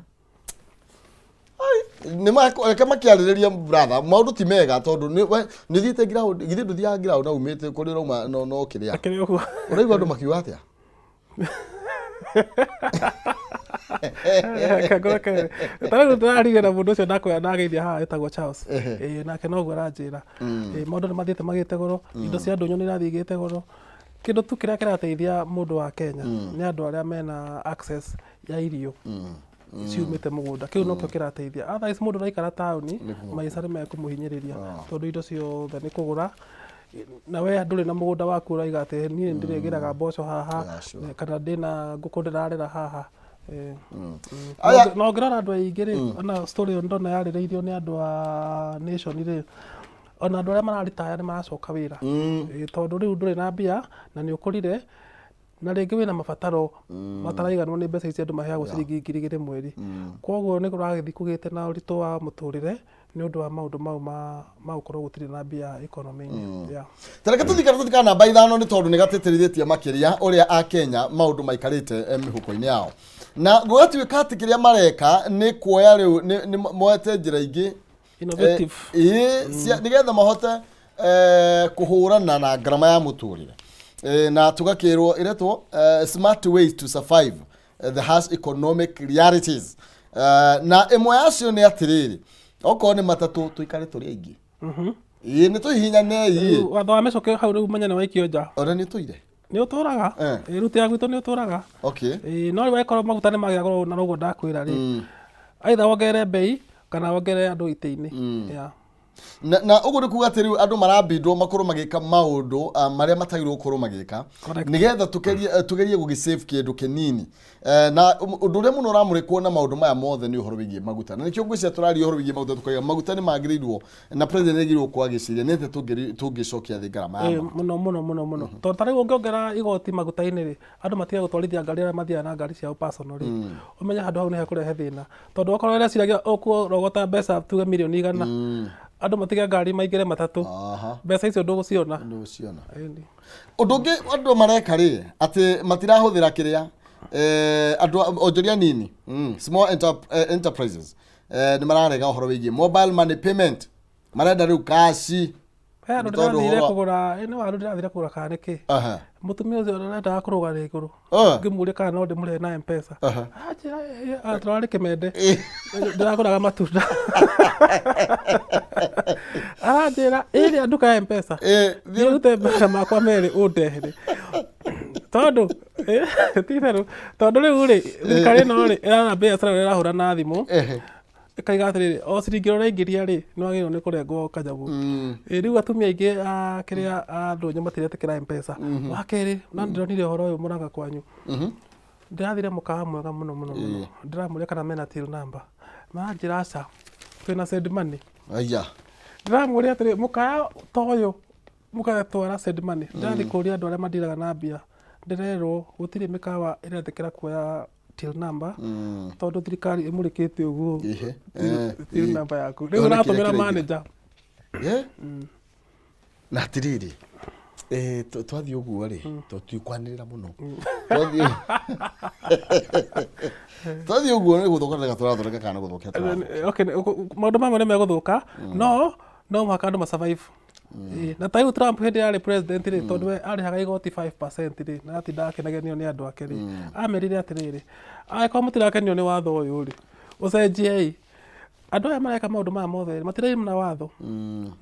Ai, nĩ reke makĩarĩrĩria brother, maũndũ ti mega tondũ nĩ we nĩ thiĩte ground, githĩ ndũthiaga ground na umĩte kũrĩa ũrauma no kĩrĩa. Akĩrĩ ũguo. Ũraigua andũ makiuga atĩa? Kangoro. Ta rĩu ndĩraririe na mũndũ ũcio ndakwĩra ndageithia haha wĩtagwo Charles. Nake noguo aranjĩra. Maũndũ nĩ mathiĩte magĩte goro, indo cia ndũnyũ nĩ irathiĩ igĩte goro. Kĩndũ tu kĩrĩa kĩrateithia mũndũ wa Kenya nĩ andũ arĩa mena access ya irio ciumĩte mũgũnda. Kĩu nokĩo kĩrateithia. Otherwise mũndũ ũraikara taũni, maica nĩ mekũmũhinyĩrĩria tondũ indo ciothe nĩ kũgũra. Na we ndũrĩ na mũgũnda waku ũraiga atĩ niĩ nĩ ndĩrĩgĩraga mboco haha kana ndĩna ngũkũ ndĩrarera haha. Aya. Na ũngĩrora andũ aingĩ rĩ, ona story ĩyo ndona yarĩrĩirio nĩ andũ a Nation rĩ, ona andũ arĩa mararitaya nĩ maracoka wĩra. Tondũ rĩu ndũrĩ na mbia na nĩ ũkũrire na rĩngĩ wĩna mabataro mataraiganwo nĩ mbeca ici andũ maheagwo ciringi 2000 mweri. Koguo nĩ kũragĩthiĩ kũgĩte na ũritũ wa mũtũrĩre nĩ ũndũ wa maũndũ mau ma gũkorwo gũtirĩ na mbia economy-inĩ. Yeah. Tareke tũthikare tũthikare namba 5 nĩ tondũ nĩ gatĩtĩrithĩtie makĩria ũrĩa Akenya maũndũ maikarĩte mĩhuko-inĩ yao. Na gũgatuĩka atĩ kĩrĩa mareka nĩ kuoya rĩu nĩ moete njĩra ingĩ Innovative. Nĩgetha mahote kũhũrana na ngarama ya mũtũrĩre. Na tũgakĩrwo ĩretwo smart ways to survive the harsh economic realities. Na ĩmwe yacio nĩ atĩrĩrĩ, okorwo nĩ matatũ tũikare tũrĩ aingĩ. Ĩĩ, nĩ tũhihinyanei. Rĩu watho wa mĩcũkĩ hau rĩu menya nĩ waikio nja. Ona nĩ ũtũire? Nĩ ũtũraga. Rĩu ya gwitũ nĩ ũtũraga. Ĩĩ, no rĩu angĩkorwo maguta nĩ magĩa goro na noguo ndakwĩra rĩ, either wongerere bei kana wongerere andũ itĩ-inĩ. Yeah. Na ũguo nĩ kuga atĩ rĩu andũ marambindwo makorwo magĩka maũndũ marĩa matagĩrĩirwo gũkorwo magĩka nĩgetha tũgerie gũgĩ-save kĩndũ kĩnini. Na ũndũ ũrĩa mũno ũramũrĩkwo na maũndũ maya mothe nĩ ũhoro wĩgiĩ maguta, na nĩkĩo ngwĩciria tũraria ũhoro wĩgiĩ maguta, tũkauga maguta nĩ magĩrĩirwo na president nĩ agĩrĩirwo gũkorwo agĩciria nĩ atĩa tũngĩcokia thĩ ngarama ya maguta. Mũno mũno mũno mũno, tondũ ta rĩu ũngĩongerera igoti maguta-inĩ rĩ, andũ matige gũtwarithia ngari, arĩa mathiaga na ngari ciao personal rĩ, ũmenye handũ hau nĩ hekũrehe thĩna, tondũ okorwo ũreciragia ũkũrogota mbeca tuge mirioni 100, andũ matige ngari maingĩre matatũ, mbeca icio ndũgũciona. Ndũgũciona. Ĩni. Ũndũ ũngĩ andũ mareka rĩ, atĩ matirahũthĩra kĩrĩa andũ onjoria nini, small enterprises, nĩ mararega ũhoro wĩgiĩ mobile money payment, marenda rĩu cash. He handũ Nĩ tondũ ndĩrathire ũhoro wa- kũgũra, nĩ waru ndĩrathire kũgũra kana nĩkĩ, mũtumia ũcio arendaga kũrũga na igũrũ, ngĩmũria kana no ndĩmũrĩhe na Mpesa. Anjĩra, "Tũrarĩ kĩmende, ndĩragũraga matunda." Aranjĩra, "Ĩrĩa nduka ya Mpesa, thiĩ ũrute mbeca makwa merĩ ũndehere," tondũ ti itherũ, tondũ rĩu rĩ, thirikari ĩno rĩ, ĩrara biacara ĩrĩa ĩrahũra na thimũ, ĩkaiga atĩrĩrĩ, o ciringi ĩrĩa ũraingĩria rĩ, nĩ wagĩrĩirwo nĩ kũrengwo kanyamũ. Rĩu atumia aingĩ a kĩrĩa a ndũnyũ matiretĩkĩra Mpesa. Wa kerĩ, na ndĩronire ũhoro ũyũ Mũrang'a kwanyu, ndĩrathire mũkawa mwega mũno mũno mũno, ndĩramũria kana mena till number, maranjĩra aca, twĩna send money. Aya. Ndĩramũria atĩrĩ, mũkawa ta ũyũ mũgatwara send money? Ndĩrathiĩ kũria andũ arĩa mandiraga na mbia, ndĩrerwo gũtirĩ mĩkawa ĩretĩkĩra kuoya till number, tondũ thirikari ĩmũrĩkĩte ũguo till number yaku rĩu Ĩyo nĩ kĩrĩa ũratũmĩra kĩraingĩra. manager. Na atirĩrĩ, twathiĩ ũguo rĩ, to tikwanĩrĩra mũno, twathiĩ ũguo nĩ gũthũka tũrathondeka kana gũthũkia tũrathũkia? Okay, maũndũ mamwe nĩ megũthũka, no mũhaka andũ masurvive. Na ta rĩu Trump hĩndĩ yarĩ president rĩ, tondũ we arĩhaga igoti 5% rĩ, na atindaga akĩnegenio nĩ andũ ake rĩ, amerire atĩrĩrĩ, angĩkorwo mũtirakenio nĩ watho ũyũ rĩ, ũcenjiei. Andũ aya mareka maũndũ maya mothe rĩ, matiraimna watho,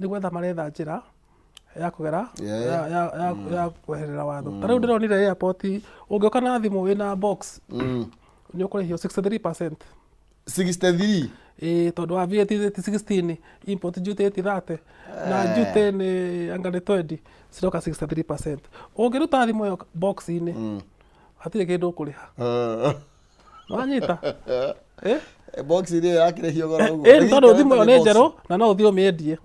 nĩ gwetha maretha njĩra ya kũgera ya kweherera watho. Ta rĩu ndĩronire airport, ũngĩũka na thimũ wĩna box, nĩ ũkũrĩhio 63%. 63? Ĩĩ, tondũ wa VAT ti 16, import duty ti 30, na duty nĩ anga nĩ 20, ciroka 63%. Ũngĩruta thimũ ĩyo box-inĩ, hatirĩ kĩndũ ũkũrĩha. Wanyita? Eh? Box ĩrĩa yakĩrĩhio goro ũguo? Ĩĩ, tondũ thimũ ĩyo nĩ njerũ na no ũthiĩ ũmĩendie.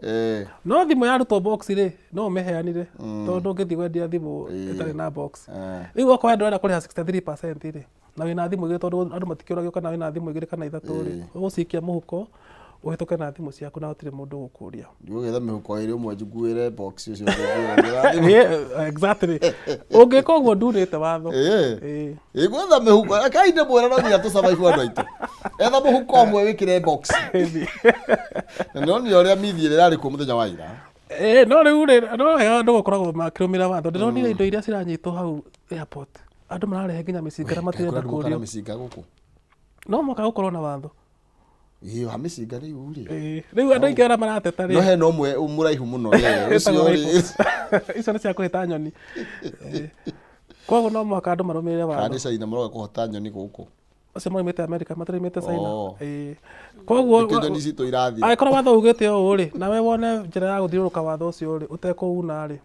No thimũ yarutwo box rĩ, no ũmĩheanire, tondũ ndũngĩthiĩ kwendia thimũ ĩtarĩ na box. Rĩu okorwo ndũrenda kũrĩha 63% rĩ, na wĩna thimũ igĩrĩ, tondũ andũ matikĩũragio kana wĩna thimũ igĩrĩ kana ithatũ rĩ, ũgũcikia mũhuko ũhĩtũke na thimũ ciaku na gũtirĩ mũndũ ũgũkũria. Ndigũgĩetha mĩhuko ĩrĩ, ũmwe njiguĩre box, ũcio ũngĩ nguĩre thimũ. Exactly, ũngĩka ũguo ndunĩte watho. Ĩĩ. Ĩgwetha mĩhuko kai ndĩ mwĩra, no nginya tũsurvive andũ aitũ. Etha mũhuko ũmwe wĩkĩre box. Na nĩronire ũrĩa mithi ĩrĩa ĩrarĩ kuo mũthenya wa ira. Ĩĩ, no rĩu rĩ, no wega andũ gũkoragwo makĩrũmĩrĩra watho. Ndĩronire indo iria ciranyitwo hau airport, andũ mararehe nginya mĩcinga na matirenda Kaĩ kũrĩ andũ mokaga na kũrio. mĩcinga gũkũ? No mũhaka gũkorwo na watho. Ĩĩ, wa mĩcinga rĩu rĩ. Ĩĩ, rĩu andũ aingĩ arĩa marateta No rĩ, hena ũmwe mũraihu mũno we, ĩtagwo ũcio rifle. rĩ. Icio nĩ cia kũhĩta nyoni. Ĩĩ. Koguo no mũhaka andũ marũmĩrĩre Kana watho. nĩ China maroka kũhota nyoni gũkũ? Acio maumĩte America, matiraumĩte China. Ĩĩ. Koguo Nĩkĩo nyoni citũ irathira. Angĩkorwo watho ugĩte ũũ rĩ, nawe wone njĩra ya gũthiũrũrũka watho ũcio rĩ, ũtekũuna rĩ,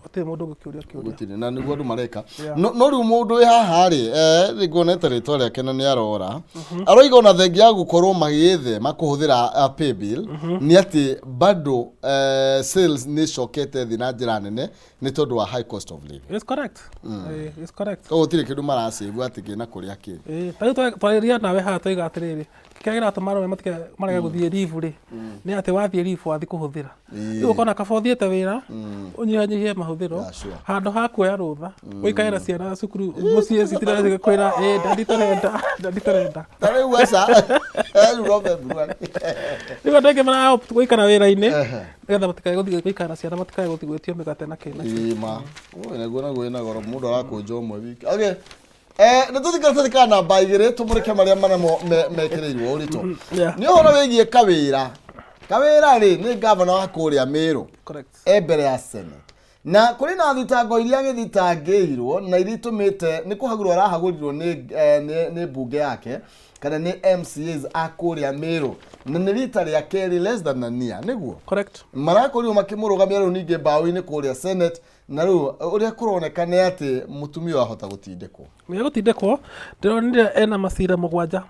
gũtirĩ mũndũ ũngĩkĩũria kĩũria. Gũtirĩ, na nĩguo andũ mareka. Yeah. No rĩu mũndũ wĩ haha rĩ, nĩ nguonete rĩtwa rĩake na nĩ arora, aroiga ona thengia ya gũkorwo magĩthema kũhũthĩra paybill, nĩ atĩ bado sales nĩ icokete thĩ na njĩra nene nĩ tondũ wa high cost of living. It's correct. It's correct. Koguo gũtirĩ kĩndũ maracĩbu atĩ kĩna kũrĩa kĩ. Ta rĩu twarĩria nawe haha twaiga atĩrĩrĩ, kĩrĩa kĩratũma arũme matige marege gũthiĩ leave rĩ, nĩ atĩ wathiĩ leave wathiĩ kũhũthĩra. Rĩu ũkona kaba ũthiĩte wĩra ũnyihanyihie mahũthĩro, Yeah, sure. handũ ha kuoya rũtha ũikare na ciana cukuru mũciĩ citirare cigĩkwĩra, "Ĩ daddy tũrenda, daddy tũrenda." Ta rĩu aca, rĩu no February. Rĩu andũ aingĩ mara opt gũikara wĩra-inĩ nĩgetha matikae gũthiĩ gũikara na ciana, matikae gũthiĩ gwĩtio mĩgate na kĩ na kĩ. Ĩĩ ma. Oi, naguo ĩna goro, mũndũ arakũnja ũmwe wiki. Okay. Nĩ tũthikĩra tũthikana namba igĩrĩ tũmũrĩke marĩa manamo mekĩrĩirwo ũritũ. Nĩ ũhoro wĩgiĩ Kawĩra. Kawĩra rĩ, nĩ gavana wa kũrĩa Mĩrũ. Correct. E mbere ya Senate. Na kũrĩ na thitango iria agĩthitangĩirwo na iria itũmĩte nĩ kũhagũrwo arahagũrirwo nĩ mbunge yake. Kana nĩ MCAs a kũrĩa Meru, na nĩ rita rĩa kerĩ less than a year, nĩguo? Correct. Marakorirwo makĩmũrũgamia rĩu ningĩ mbaũ-inĩ kũrĩa Senate, na rĩu ũrĩa kũroneka nĩ atĩ mũtumia ũyũ ahota gũtindĩkwo. Nĩ egũtindĩkwo. Ndĩronire ena macira 7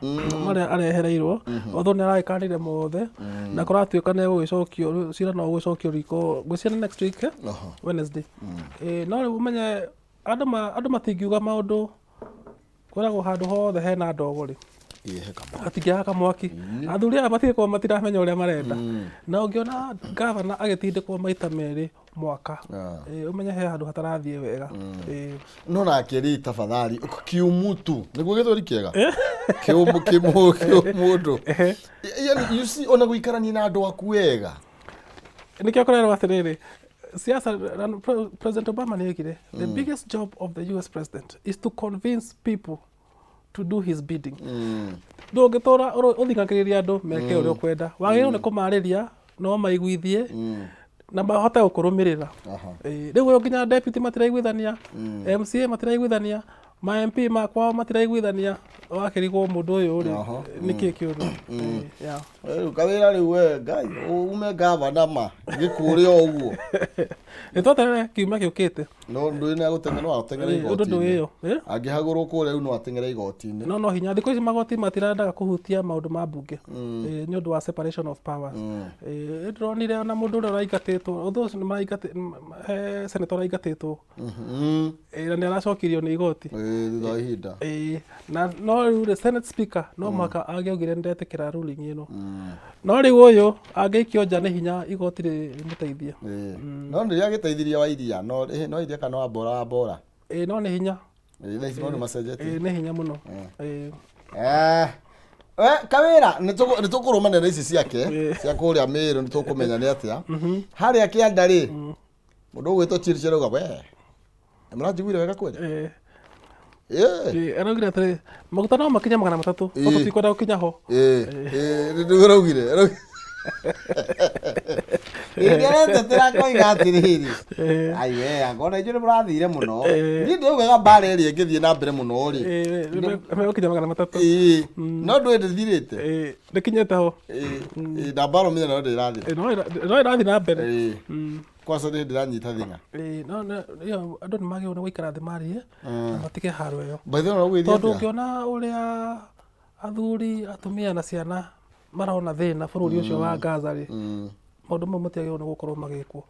marĩa arehereirwo, although nĩ aragĩkanire mothe, na kũratuĩka nĩ egũgĩcokio rĩu cira, no ũgĩcokio riko ngwĩciria nĩ next week, eh? Wednesday. No rĩu ũmenye andũ matingiuga maũndũ, kwĩragwo handũ hothe hena ndogo rĩ, Ĩĩ, he kamwaki. Hatingĩaga kamwaki. Athuri aya matigĩkorwo matiramenya ũrĩa marenda, na ũngĩona gavana agĩtindĩkwo maita 2 mwaka, ũmenye he handũ hatarathiĩ wega. No nake rĩ, tafadhali, kiumutu nĩguo gĩthweri kĩega, kĩũmũ kĩmũ kĩũmũndũ. Yani, you see, ona gũikarania na andũ aku wega. Nĩkĩo kũrerwo atĩrĩrĩ, siasa na President Obama nĩ oigire, "The biggest job of the US president is to convince people to do his bidding." Ndũngĩtũra ũthing'agĩrĩria andũ meke ũrĩa ũkwenda. Wagĩrĩirwo nĩ kũmarĩria no maiguithie na mahote gũkũrũmĩrĩra. Rĩu ũyũ nginya deputy matiraiguithania, MCA matiraiguithania, ma MP makwao matiraiguithania, wakĩrigwo mũndũ ũyũ rĩ, nĩkĩ kĩũru? Yeah. Rĩu kawĩra rĩu, we Ngai, ume gavana ma gĩkũrĩ o ũguo. Nĩ tweterere kiumia gĩũkĩte. No ndũĩ nĩ agũteng'era, no ateng'ere Ũndũ igoti-inĩ. ndũĩyo. Eh? Angĩhagũrwo kũrĩa rĩu no ateng'ere igoti-inĩ. No hinya thikũ ici magoti matirendaga kũhutia maũndũ ma mbunge, nĩ ũndũ wa separation of powers. Ndĩronire ona mũndũ ũrĩa ũraingatĩtwo, ũndũ ũcio nĩ maraingatĩ he senator ũraingatĩtwo, na nĩ aracokirio nĩ igoti. Thutha wa ihinda. Na no rĩu rĩ, Senate speaker no mũhaka angĩaugire nĩndetĩkĩra ruling ĩno. No rĩu ũyũ angĩikio nja nĩ hinya igoti rĩmũteithie. No nĩ agĩteithirie wa iria, no iria kana wa mbora. No nĩ hinya. Thaa ici maũndũ macenjetie. Nĩ hinya mũno. Kawĩra nĩ tũkũrũmanĩra ici ciake cia kũrĩa Mĩrũ, nĩ tũkũmenya nĩ atĩa harĩa kĩanda rĩ, mũndũ ũgwĩtwo Chirchir arauga we mũranjiguire wega kweli. Araugire atĩrĩ, maguta no makinye 300, no tũtikwenda gũkinya ho. Nĩguo araugire. Ĩĩ, aretetera koiga atĩrĩrĩ, ai we, angona inyuĩ nĩ mũrathire mũno. Niĩ ndĩraugaga mbara ĩrĩa ĩngĩthiĩ na mbere mũno rĩ, Megũkinya 300. No ndũĩ ndĩthirĩte. Ndĩkinyĩte ho. Ĩĩ, na mbara ũmenye no ndĩrathira. No ĩrathiĩ na mbere. Kwanza nĩ ndĩranyita thing'a. No ĩyo andũ nĩ magĩrĩirwo nĩ gũikara thĩ marie na matige haro ĩyo. By the way, ũgwĩthia Tondũ atĩa? ũngĩona ũrĩa athuri, atumia na ciana marona thĩna bũrũri ũcio wa Gaza rĩ, maũndũ mau matiagĩrĩirwo nĩ gũkorwo magĩkwo.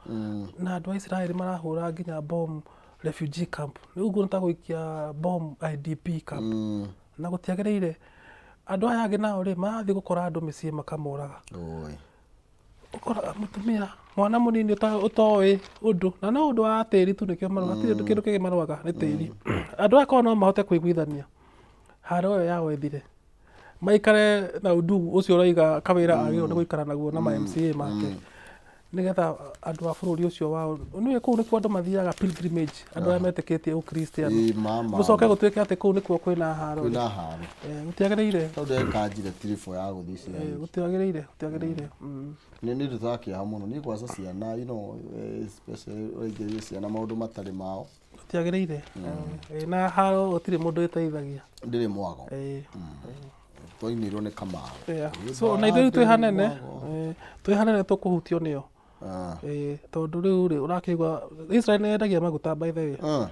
Na andũ a Isiraeli marahũra nginya bomb refugee camp. Rĩu ũguo nĩ ta gũikia bomb IDP camp. Na gũtiagĩrĩire. Andũ aya angĩ nao rĩ, marathiĩ gũkora andũ mĩciĩ makamoraga. Oi. Ũkoraga mũtumia, mwana mũnini ũtoĩ ũndũ, na no ũndũ wa tĩri tu nĩkĩo marũaga, hatirĩ ũndũ kĩndũ kĩngĩ marũaga nĩ tĩri. Andũ aya korwo no mahote kũiguithania, haro ĩyo yao ĩthire. Maikare na undugu ũcio ũroiga kawĩra agĩrĩirwo nĩ gũikara naguo na ma MCA make, nĩgetha andũ a bũrũri ũcio wao, nĩũĩ kũu nĩkuo andũ mathiaga pilgrimage, andũ arĩa metĩkĩtie ũkristiano. Ĩĩ, mama. Gũcoke gũtuĩke atĩ kũu nĩkuo kwĩna haro rĩ. Kwĩna haro. Gũtiagĩrĩire. Tondũ ekanjire tiribũ ya gũthiĩ Isiraeli. Gũtiagĩrĩire, gũtiagĩrĩire. Nĩ nĩ ũndũ ta kĩeha mũno niĩ kwanza ciana, especially ũraingĩria ciana maũndũ matarĩ mao. Gũtiagĩrĩire. Na haro gũtirĩ mũndũ ĩteithagia. Ndĩrĩ mwago. Twainĩirwo nĩ Kamau. So na ithuĩ rĩu twĩ hanene, twĩ hanene tũkũhutio nĩyo. Tondũ rĩu rĩ, ũrakĩigua Israel nĩ yendagia maguta, by the way.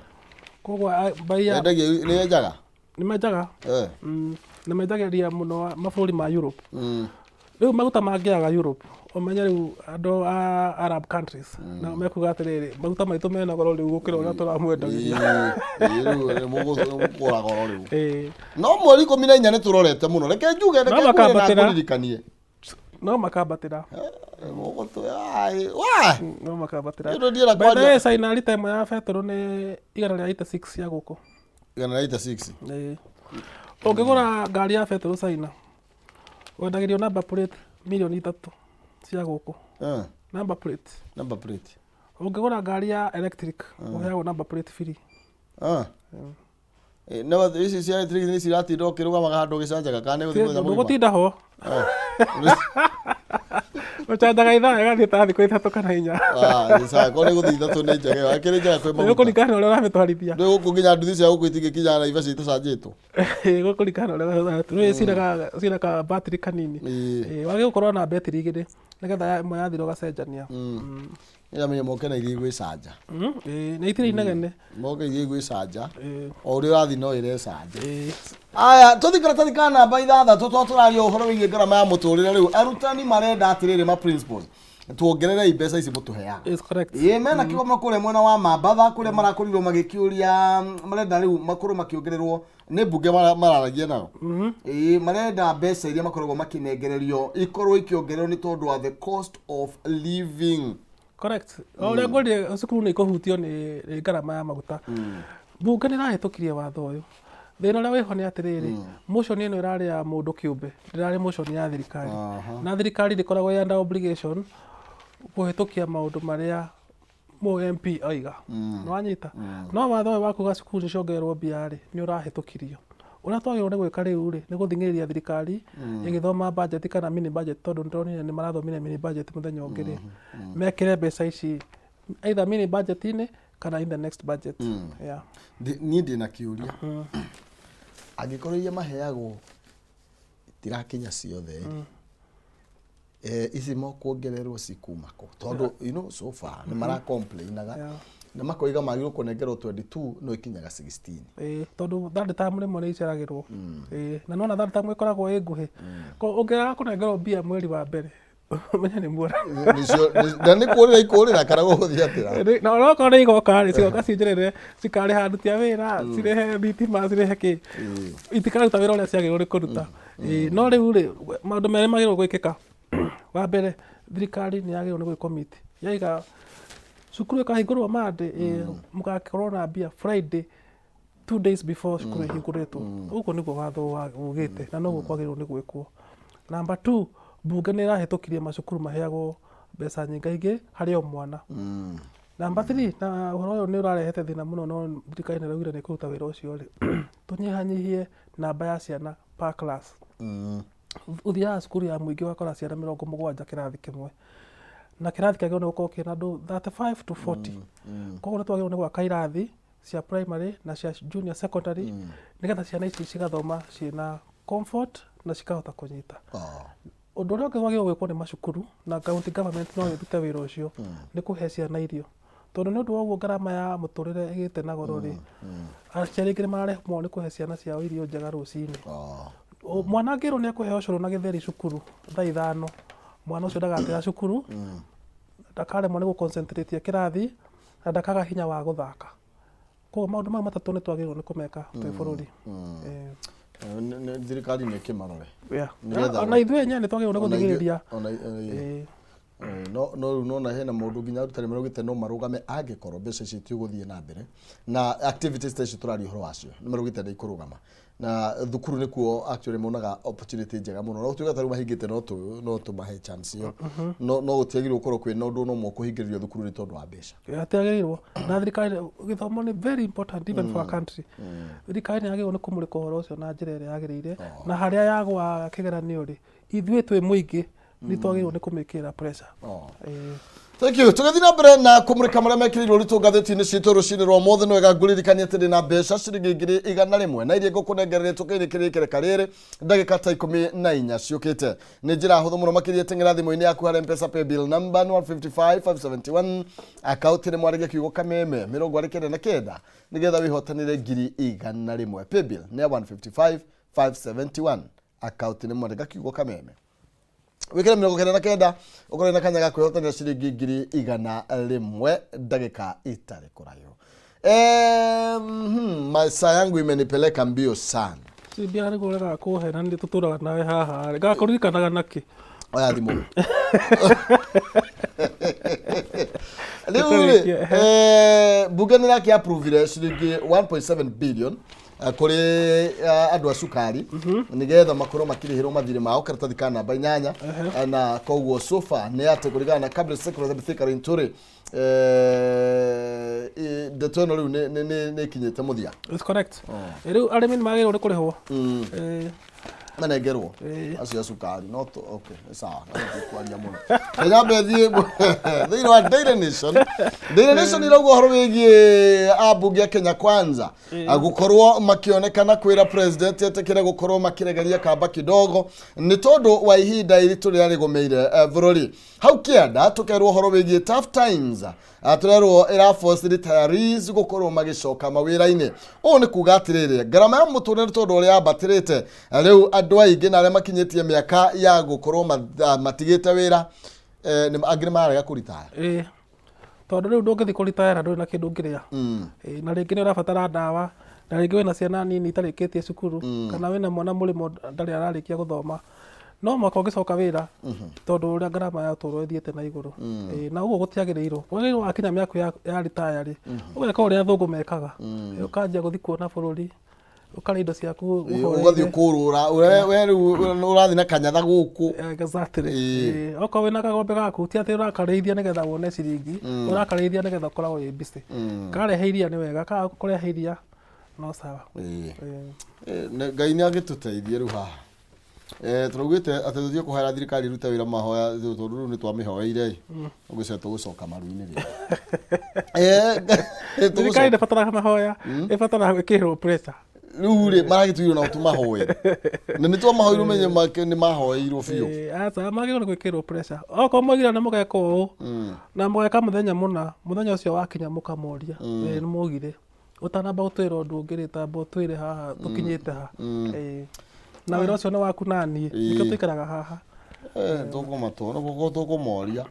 Koguo bei ya Yendagia, nĩ yenjaga. Nĩ menjaga. Na mendagĩria mũno mabũrũri ma Europe. Rĩu maguta mangĩaga Europe, ũmenye rĩu andũ a Arab countries nao mekuga atĩrĩrĩ, maguta maitũ mena goro rĩu gũkĩra ũrĩa tũramwendagĩria. Ĩĩ, rĩu mũgũkũra goro rĩu. No mweri 14 nĩ tũrorete mũno, reke njuge, reke No ngwĩre na makambatĩra. ngũririkanie. No makambatĩra. Wa No makambatĩra. Nĩ ũndũ ndienda By the kwaria. way, China rita ĩmwe ya betũrũ nĩ 186 cia gũkũ. 186. Ĩĩ. Ũngĩgũra ngari ya betũrũ China, wendagĩrio number plate mirioni 3 cia gũkũ. Number plate. Number plate. Ũngĩgũra ngari ya electric, ũheagwo number plate free. No ici cia electric nĩ ciratinda ũkĩrũgamaga handũ ũgĩcanjaga kana nĩ gũthiĩ mũthenya mũgima? Ndũgũtinda ho. Ũcanjaga ithaa ĩgathiĩ ta thikũ 3 kana 4. Ah, nĩ sawa. Korwo nĩ gũthiĩ 3 nĩ njega ĩyo. Akĩrĩ njega kwĩ maguta. Gũkũringana na ũrĩa ũramĩtwarithia. Rĩu gũkũ nginya nduthi cia gũkũ itingĩkinya Naivasha itacanjĩtwo. Gũkũringana na ũrĩa rĩu cina ka battery kanini. Wagĩrĩirwo gũkorwo na betiri 2 nĩgetha ĩmwe yathira ũgacenjania. Nĩamenye moke na iria igwĩcanja. Ĩĩ, na itirĩ inegene. Moke iria igwĩcanja. O ũrĩa ũrathiĩ no ĩrecanja. Aya, tũthiĩ karatathi ka namba 6 tondũ tũraria ũhoro wĩgiĩ ngarama ya mũtũrĩre rĩu. Arutani marenda atĩrĩrĩ ma principals, tuongererei mbeca ici mũtũheaga. It's correct. Ĩĩ, mena kĩgomano kũrĩa mwena wa Mambatha kũrĩa marakorirwo magĩkĩũria, marenda rĩu makorwo makĩongererwo nĩ mbunge mararagia nayo. Ĩĩ, marenda mbeca iria makoragwo makĩnengererio ikorwo ikĩongererwo nĩ tondũ wa the cost of living. Correct. O ũrĩa ngwĩrire cukuru nĩ ikũhutio nĩ ngarama ya maguta. Mbunge nĩ ĩrahĩtũkirie watho ũyũ. Thĩna ũrĩa wĩho nĩ atĩrĩrĩ, motion ĩno ĩrarĩ ya mũndũ kĩũmbe, ndĩrarĩ motion ya thirikari. Na thirikari ndĩkoragwo ĩ under obligation kũhĩtũkia maũndũ marĩa mũ MP oiga. Nĩwanyita? No watho ũyũ wa kuga cukuru nĩ ciongererwo mbia rĩ, nĩ ũrahĩtũkirio. Ũrĩa twagĩrĩirwo nĩ gwĩka rĩu rĩ, nĩ gũthing'ĩrĩria thirikari ĩgĩthoma budget kana mini budget tondũ nĩtũronire nĩ marathomire mini budget mũthenya ũngĩ rĩ, mekĩre mbeca ici either mini budget-inĩ kana in the next budget. Yeah. Niĩ ndĩna kĩũria. Angĩkorwo iria maheagwo itirakinya ciothe rĩ, ici mokuongererwo cikuma kũ? Tondũ you know so far nĩ mara complainaga na makoiga magĩrĩirwo kũnengerwo 22 no ikinyaga 16. Ĩĩ, tondũ third term rĩmwe nĩ iceragĩrwo. Ĩĩ, na nĩwona third term ĩkoragwo ĩ nguhĩ. Koguo ũngĩaga kũnengerwo mbia mweri wa mbere, ũmenye nĩ muora. Na nĩ kũrĩra ikũrĩra kana gũgũthiĩ atĩa? Na onokorwo nĩ igoka rĩ, cigoka cinjĩrĩre, cikarĩha aruti a wĩra, cirĩhe thitima, cirĩhe kĩ. Itikaruta wĩra ũrĩa ciagĩrĩirwo nĩ kũruta. Ĩĩ, no rĩu rĩ, maũndũ merĩ magĩrĩirwo gwĩkĩka. Wa mbere, thirikari nĩ yagĩrĩirwo nĩ gwĩ-commit. Yaiga cukuru ĩkahingũrwo Monday, ĩĩ, mũgakorwo na mbia Friday, 2 days before cukuru ĩhingũrĩtwo. Ũguo nĩguo watho ugĩte na noguo kwagĩrĩirwo nĩ gwĩkwo. Number two, mbunge nĩ ĩrahĩtũkirie macukuru maheagwo mbeca nyingaingĩ harĩ o mwana. Number three, na ũhoro ũyũ nĩ ũrarehete thĩna mũno no thirikari nĩ ĩraugire nĩ ĩkũruta wĩra ũcio rĩ, tũnyihanyihie namba ya ciana per class. Ũthiaga cukuru ya mũingĩ ũgakora ciana 70 kĩrathi kĩmwe. Na kĩrathi kĩagĩrĩirwo nĩ gũkorwo kĩna andũ 35 to 40. Koguo nĩ twagĩrĩirwo nĩ gwaka irathi cia primary na cia junior secondary nĩgetha ciana ici cigathoma ciĩna comfort na cikahota kũnyita. Ũndũ ũrĩa ũngĩ wagĩrĩirwo gwĩkwo nĩ macukuru na county government no ĩrute wĩra ũcio nĩ kũhe ciana irio. Tondũ nĩ ũndũ wa ũguo ngarama ya mũtũrĩre ĩgĩte na goro rĩ, aciari aingĩ nĩ mararemwo nĩ kũhe ciana ciao irio njega rũcinĩ. Mwana angĩrwo nĩ ekũheo ũcũrũ na gĩtheri cukuru thaa 5, mwana ũcio ndagatĩra cukuru, ndakaremwo nĩ gũ concentrate kĩrathi na ndakaga hinya wa gũthaka. Koguo maũndũ mau matatũ nĩ twagĩrĩirwo nĩ kũmeka twĩ bũrũri. Thirikari nĩ ĩkĩmarore. Ona ithuĩ enyewe nĩ twagĩrĩirwo nĩ gũthing'ĩrĩria. No rĩu nona hena maũndũ nginya arutani maraugĩte no marũgame angĩkorwo mbeca icio itigũthiĩ na mbere na activities ta icio tũraria ũhoro wacio nĩ maraugĩte nĩ ikũrũgama na thukuru nĩkuo actually monaga opportunity njega mũno no tuge ta rĩu mahingĩte no tũmahe chance ĩyo no gũtiagĩrĩirwo gũkorwo kwĩna ũndũ no mũkũhingĩrĩrio thukuru nĩ tondũ wa mbeca. Hatiagĩrĩirwo na thirikari gĩthomo nĩ very important even for a country. Thirikari nĩ yagĩrĩirwo nĩ kũmũrĩka ũhoro ũcio na njĩra ĩrĩa yagĩrĩire na harĩa yagwa kĩgeranio rĩ, ithuĩ twĩ mũingĩ nĩ twagĩrĩirwo nĩ kũmĩkĩrĩra pressure. Thank you. Tũgĩthiĩ na mbere na kũmũrĩka marĩa mekĩrĩirwo ũritũ ngathĩti-inĩ citũ rũcinĩ rwa ũmũthĩ. Nĩ wega ngũririkanie atĩ ndĩ na mbeca ciringi 100,000 na iria ngũkũnengereria tũkĩinĩ kĩrĩkĩrĩka rĩrĩ ndagĩka ta 14 ciũkĩte. Nĩ njĩra hũthũ mũno makĩria, teng'era thimũ-inĩ yaku harĩa M-Pesa paybill number nĩ 155 571, akaunti nĩ mwaragia kiugo kameme 99 nĩgetha wĩhotanĩre 100,000. Paybill nĩ ya 155 571, akaunti nĩ mwandĩka kiugo kameme wikire 99 ũkorwo na kanya ga kwĩhotanĩra ciringi 100,000 ndagĩka itarĩ kũraihu. Masaa yangu imenipeleka mbio sana. Si mbia nĩguo ũregaga kũhe na nĩ tũtũraga nawe haha rĩ, ngakũririkanaga nakĩ? Oya thimũ rĩu rĩ, mbunge nĩ ĩrakĩ approvire ciringi 1.7 billion kũrĩ andũ a cukari nĩgetha makorwo makĩrĩhĩrwo mathirĩ mao, karatathi ka namba 8. Na koguo so far nĩ atĩ kũringana na cabinet secretary Mithika Linturi, ndeto ĩno rĩu nĩ ĩkinyĩte mũthia. It's correct. Rĩu arĩmi nĩ magĩrĩirwo nĩ kũrĩhwo. Manengerwo. Ĩĩ. Acio a cukari no tũ okay, nĩ sawa, no ndikwaria mũno. Nyambe thiĩ thĩinĩ wa Daily Nation. Daily Nation irauga ũhoro wĩgiĩ ambunge a Kenya Kwanza gũkorwo makĩonekana kwĩra president etĩkĩre gũkorwo makĩregeria kamba kidogo nĩ tondũ wa ihinda iritũ rĩrĩa rĩgũmĩire bũrũri. Hau kĩanda tũkerwo ũhoro wĩgiĩ tough times. Tũrerwo ĩra force retirees gũkorwo magĩcoka mawĩra-inĩ. Ũũ nĩ kuga atĩrĩrĩ, ngarama ya mũtũrĩre nĩ tondũ ũrĩa yambatĩrĩte, rĩu andũ aingĩ na arĩa makinyĩtie mĩaka ya gũkorwo matigĩte wĩra, angĩ nĩ mararega kũritaya. Ĩĩ, tondũ rĩu ndũngĩthiĩ kũritaya na ndũrĩ na kĩndũ ũngĩrĩa. Ĩĩ, na rĩngĩ nĩ ũrabatara ndawa, na rĩngĩ wĩna ciana nini itarĩkĩtie cukuru, kana wĩna mwana mũrĩmo ndarĩ ararĩkia gũthoma. No mũhaka ũngĩcoka wĩra tondũ ũrĩa ngarama ya ũtũũro ĩthiĩte na igũrũ. Ĩĩ, na ũguo gũtiagĩrĩirwo. Wagĩrĩirwo wakinya mĩaka ya retire rĩ, ũgeka ũrĩa athũngũ mekaga. Ũkanjia gũthiĩ kuona bũrũri, ũkarĩa indo ciaku ũhoreire. Ũgathiĩ kũrũra, we rĩu ũrathiĩ na kanyatha gũkũ. Exactly. Ĩĩ, okorwo wĩna kagombe gaku ti atĩ ũrakarĩithia nĩgetha wone ciringi, ũrakarĩithia nĩgetha ũkoragwo wĩ busy. Karehe iria nĩ wega, kaga kũrehe iria no sawa. Ĩĩ. Ngai nĩ agĩtũteithie rĩu haha. Tũraugĩte atĩ tũthiĩ kũhoera thirikari ĩrute wĩra mahoya tondũ rĩu nĩ twamĩhoeire ĩ ũgĩcoka tũgũcoka maru-inĩ rĩngĩ. Thirikari ndĩbataraga mahoya, ĩbataraga gwĩkĩrĩrwo pressure. Rĩu rĩ maragĩtwĩrwo nao tũmahoere na nĩ twamahoeirwo menye nĩ mahoeirwo biũ. Aca magĩrĩirwo nĩ gwĩkĩrĩrwo pressure. Okorwo mwaugire nĩ mũgeka ũũ na mũgeka mũthenya mũna, mũthenya ũcio wakinya mũkamoria, nĩ mwaugire. Ũtanamba gũtwĩra ũndũ ũngĩ rĩ, tamba ũtwĩre haha tũkinyĩte ha. Ĩĩ. Na wĩra ũcio nĩ waku na niĩ, nĩkĩo tũikaraga haha. Tũkũmoria.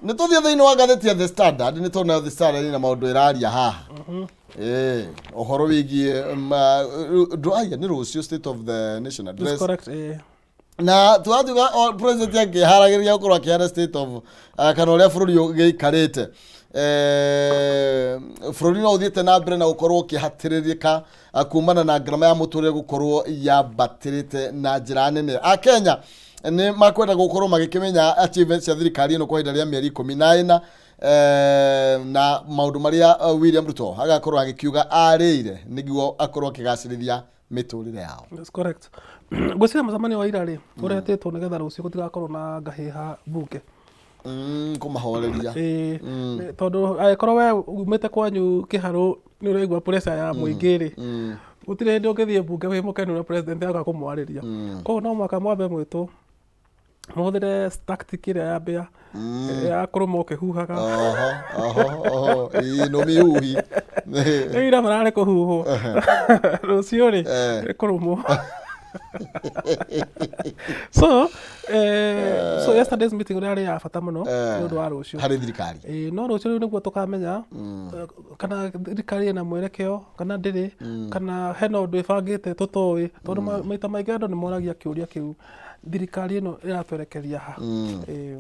Nĩ tũthiĩ thĩinĩ wa ngathĩti ya The Standard, nĩ tondũ The Standard ĩna maũndũ ĩraria haha. Ũhoro wĩgiĩ aya nĩ rũciũ State of the Nation Address. Correct, ĩĩ. Na tũratuga president akĩharagĩrĩria gũkorwo akĩheana state of kana ũrĩa bũrũri ũgĩikarĩte. Bũrũri no ũthiĩte na mbere na gũkorwo ũkĩhatĩrĩrĩka kumana na ngarama ya mũtũrĩre gũkorwo yambatĩrĩte na njĩra nene. Akenya nĩ makwenda gũkorwo magĩkĩmenya achievements cia thirikari ĩno kwa ihinda rĩa mĩeri 14, na maũndũ marĩa William Ruto agakorwo agĩkiuga arĩire nĩguo akorwo akĩgacĩrithia mĩtũrĩre yao. That's correct. Ngwĩciria mũcemanio wa ira rĩ, ũretĩtwo nĩgetha rũciũ gũtigakorwo na ngahĩha mbunge. Kũmahoreria. Ĩĩ, tondũ angĩkorwo we umĩte kwanyu kĩharũ nĩ ũraigua pressure ya mũingĩ rĩ, gũtirĩ hĩndĩ ũngĩthiĩ mbunge wĩ mũkenu na president agoka kũmwarĩria. Koguo no mũhaka mwambe mwĩtwo mũhũthĩre tactic ĩrĩa ya mbĩa ya kũrũma ũkĩhuhaga. Oho, oho, oho. Ĩĩ, no mĩhuhi. Rĩu ira mararĩ kũhuhwo, rũciũ rĩ nĩ kũrũmwo. So yesterday's meeting ĩrarĩ ya bata mũno nĩ ũndũ wa rũciũ harĩ thirikari. Ĩĩ, no rũciũ rĩu nĩguo tũkamenya kana thirikari ĩna mwerekeo kana ndĩrĩ, kana hena ũndũ ĩbangĩte tũtoĩ, tondũ maita maingĩ andũ nĩ moragia kĩũria kĩu, thirikari ĩno ĩratwerekeria ha? Ĩĩ.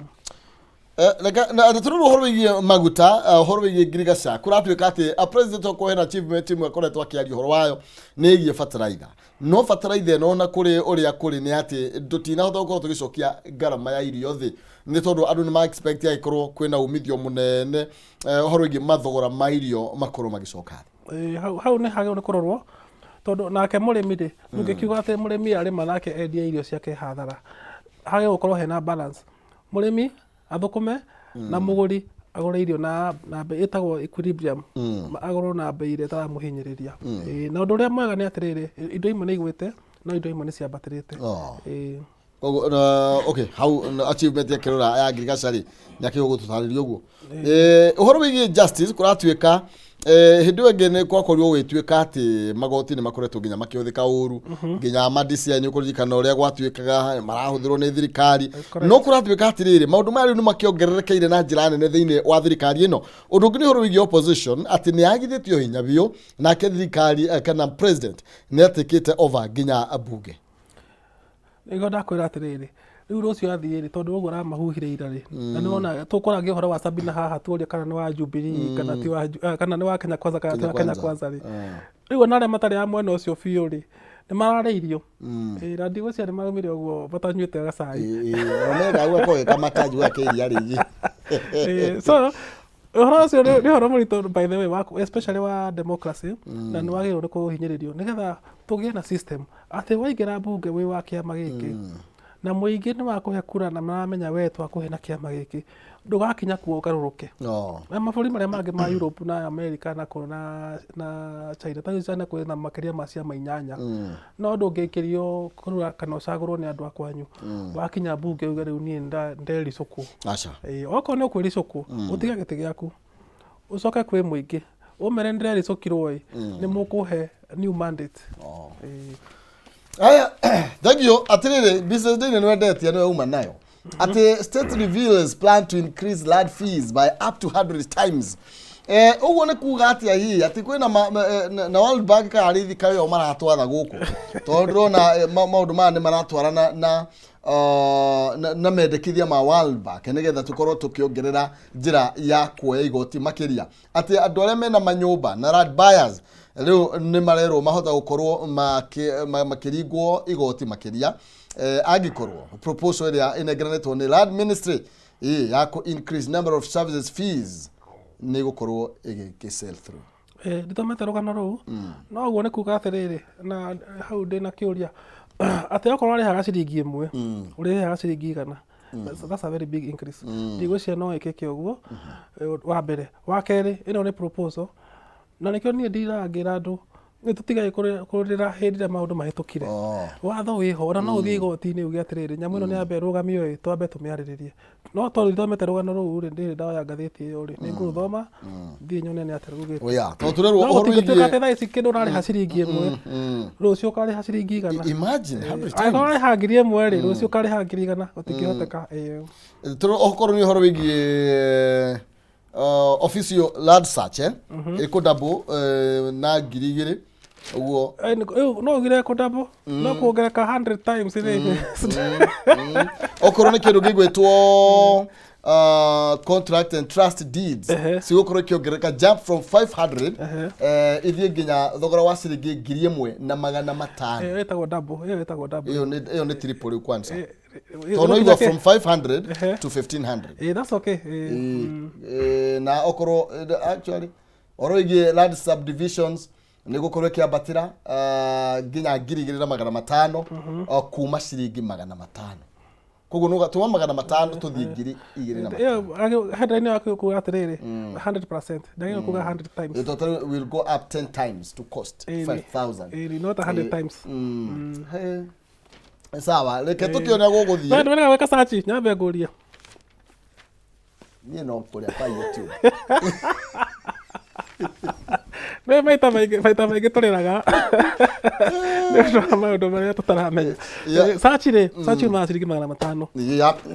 Reke na tũrĩ ũhoro wĩgiĩ maguta, ũhoro wĩgiĩ ngirigaca, kũratuĩka atĩ a president okorwo hena achievement ĩmwe akoretwo akĩaria ũhoro wayo nĩ ĩgiĩ bataraitha. No bataraitha ĩno ona kũrĩ ũrĩa kũrĩ nĩ atĩ tũtinahota gũkorwo tũgĩcokia ngarama ya irio thĩ, nĩ tondũ andũ nĩ ma expect angĩkorwo kwĩna umithio mũnene, ũhoro wĩgiĩ mathogora ma irio makorwo magĩcoka thĩ. Ĩĩ, hau nĩ hagĩrĩirwo nĩ kũrorwo, tondũ nake mũrĩmi rĩ, ndũngĩkiuga atĩ mũrĩmi arĩma nake endie irio ciake hathara. Hagĩrĩirwo gũkorwo hena balance. Mũrĩmi athũkũme na mũgũri agũre irio na bei ĩtagwo equilibrium, agũrwo na bei ĩrĩa ĩtaramũhinyĩrĩria. Ĩĩ, na ũndũ ũrĩa mwega nĩ atĩrĩrĩ, indo imwe nĩ igwĩte no indo imwe nĩ ciambatĩrĩte. Ĩĩ. Koguo, na, okay, hau na achievement ya kĩrora ya ngirigaca rĩ nĩ akĩgũ gũtũtarĩria ũguo. Ũhoro wĩgiĩ justice kũratuĩka hĩndĩ ĩyo ĩngĩ nĩ gwakorirwo gũgĩtuĩka atĩ magoti nĩ makoretwo nginya makĩhũthĩka ũru, nginya ma DCI nĩ ũkũririkana ũrĩa gwatuĩkaga marahũthĩrwo nĩ thirikari. No kũratuĩka atĩrĩrĩ, maũndũ maya rĩu nĩ makĩongererekeire na njĩra nene thĩinĩ wa thirikari ĩno. Ũndũ ũngĩ nĩ ũhoro wĩgiĩ opposition atĩ nĩ yagithĩtio hinya biũ, nake thirikari kana president nĩ atĩkĩte over nginya mbunge. Nĩguo ndakwĩra atĩrĩrĩ, rĩu rũciũ athiĩ rĩ, tondũ ũguo aramahuhire ira rĩ, na nĩwona tũkũragia ũhoro wa Sabina haha tuoria kana nĩ wa Jubilee kana ti wa kana nĩ wa Kenya Kwanza kana ti wa Kenya Kwanza rĩ. Rĩu ona arĩa matarĩ a mwena ũcio biũ rĩ, nĩ mararĩirio. Ĩĩ, na ndigwĩciria nĩ maraumire ũguo matanyuĩte gacai. Ĩĩ, ona gaua ko kamata njua ke iria rĩingĩ. Ĩĩ, so Ũhoro ũcio nĩ ũhoro mũritũ, by the way, wa especially wa democracy, na nĩ wagĩrĩirwo nĩ kũhinyĩrĩrio nĩgetha tũgĩe na system atĩ waingĩra mbunge wĩ wa kĩama gĩkĩ na mũingĩ nĩ wakũhe kura na maramenya we twakũhe na kĩama gĩkĩ, ndũgakinya kuo ũgarũrũke. No. Na mabũrũri marĩa mangĩ ma Europe na America na kũ na China, ta rĩu China kwĩ na makĩria ma ciama 8. No ndũngĩikĩrio kura kana ũcagũrwo nĩ andũ a kwanyu, wakinya mbunge uge rĩu niĩ ndericũkwo. Aca. Ĩĩ, okorwo nĩ ũkwĩricũkwo, ũtige gĩtĩ gĩaku, ũcoke kwĩ mũingĩ ũmere nĩndĩrericũkirwo ĩ, nĩ mũkũhe new mandate. Oh. Ĩĩ. Aya, thank you. Atiriri, Business Daily nĩ wendetie nĩwe uma nayo. Atĩ state reveals plan to increase land fees by up to 100 times. Ũguo nĩ kuga atĩa hihi atĩ kwĩna na World Bank kana rĩthi kayo maratwatha gũkũ, tondũ ndĩrona maũndũ maya nĩ maratwarana na mendekithia ma World Bank nĩgetha tũkorwo tũkĩongerera njĩra ya kuoya igoti makĩria, atĩ andũ arĩa mena manyũmba na land buyers rĩu nĩ marerwo mahota gũkorwo makĩringwo igoti makĩria, angĩkorwo proposal ĩrĩa ĩnengeranĩtwo nĩ Land Ministry ya kũ increase number of services fees nĩ gũkorwo ĩgĩkĩ sell through. Ndithomete rũgano rũu, no ũguo nĩ kuga atĩrĩrĩ, na hau ndĩ na kĩũria atĩ okorwo arĩhaga ciringi 1, ũrĩrĩhaga ciringi 100. That's a very big increase. Ndigwĩciria no ĩkĩke ũguo. Wa mbere, wa kerĩ, ĩno nĩ proposal, na nĩkĩo niĩ ndiraga ngĩra andũ nĩ tũtige kũrĩra hĩndĩ ĩrĩa maũndũ mahĩtũkire. Watho wĩho, ona no ũthiĩ igoti-inĩ uge atĩrĩrĩ, nyamũ ĩno nĩ yambe ĩrũgamio ĩ, twambe tũmĩarĩrĩrie. No tondũ ndithomete rũgano rũu rĩ, ndirĩ ndoya ngathĩti ĩyo rĩ, nĩ ngũrũthoma thiĩ nyone nĩ atĩa rugĩte. Oya, tondũ tũrerwo No ũhoro gũtingĩtuĩka wĩgiĩ atĩ thaa ici kĩndũ ũrarĩha ciringi 1, rũciũ ũkarĩha ciringi 100. Imagine 100 Angĩkorwo times. ũrarĩha 1000 rĩ, rũciũ ũkarĩha 100,000, gũtingĩhoteka. Ĩĩ. Tũrĩ okorwo nĩ ũhoro wĩgiĩ official land search, ĩkũ double na 2000 ũguo. Rĩu no ugire kũ double, no kuongereka 100 times rĩ. Okorwo nĩ kĩndũ gĩgwĩtwo contract and trust deeds, cigũkorwo ikĩongerereka, jump from 500 ithiĩ nginya thogora wa ciringi 1500. Ĩyo ĩtagwo double, ĩyo ĩtagwo double. Ĩyo nĩ triple rĩu kwanza, tondũ no no igua from 500 to 1500. Ĩĩ, that's okay. Ĩĩ. Na okorwo actually ũhoro wĩgiĩ land subdivisions nĩ gũkorwo ĩkĩambatĩra nginya 2500 o kuma ciringi 500. Koguo nĩ tuma 500 tũthiĩ 2500. Ĩyo headline yaku kuga atĩrĩrĩ 100%, ndagĩrĩirwo kuga 100 times. The total will go up 10 times to cost 5000. Ĩĩ, not 100 times. He. Sawa, reke tũkĩone gũgũthiĩ. We ndwĩraga gwĩka search, nyambe ngũrie. Niĩ no kũrĩa kwa YouTube. Nĩ maita maingĩ tũrĩraga nĩ ũndũ wa maũndũ marĩa tũtaramenya. Search rĩ, search yumaga ciringi 500.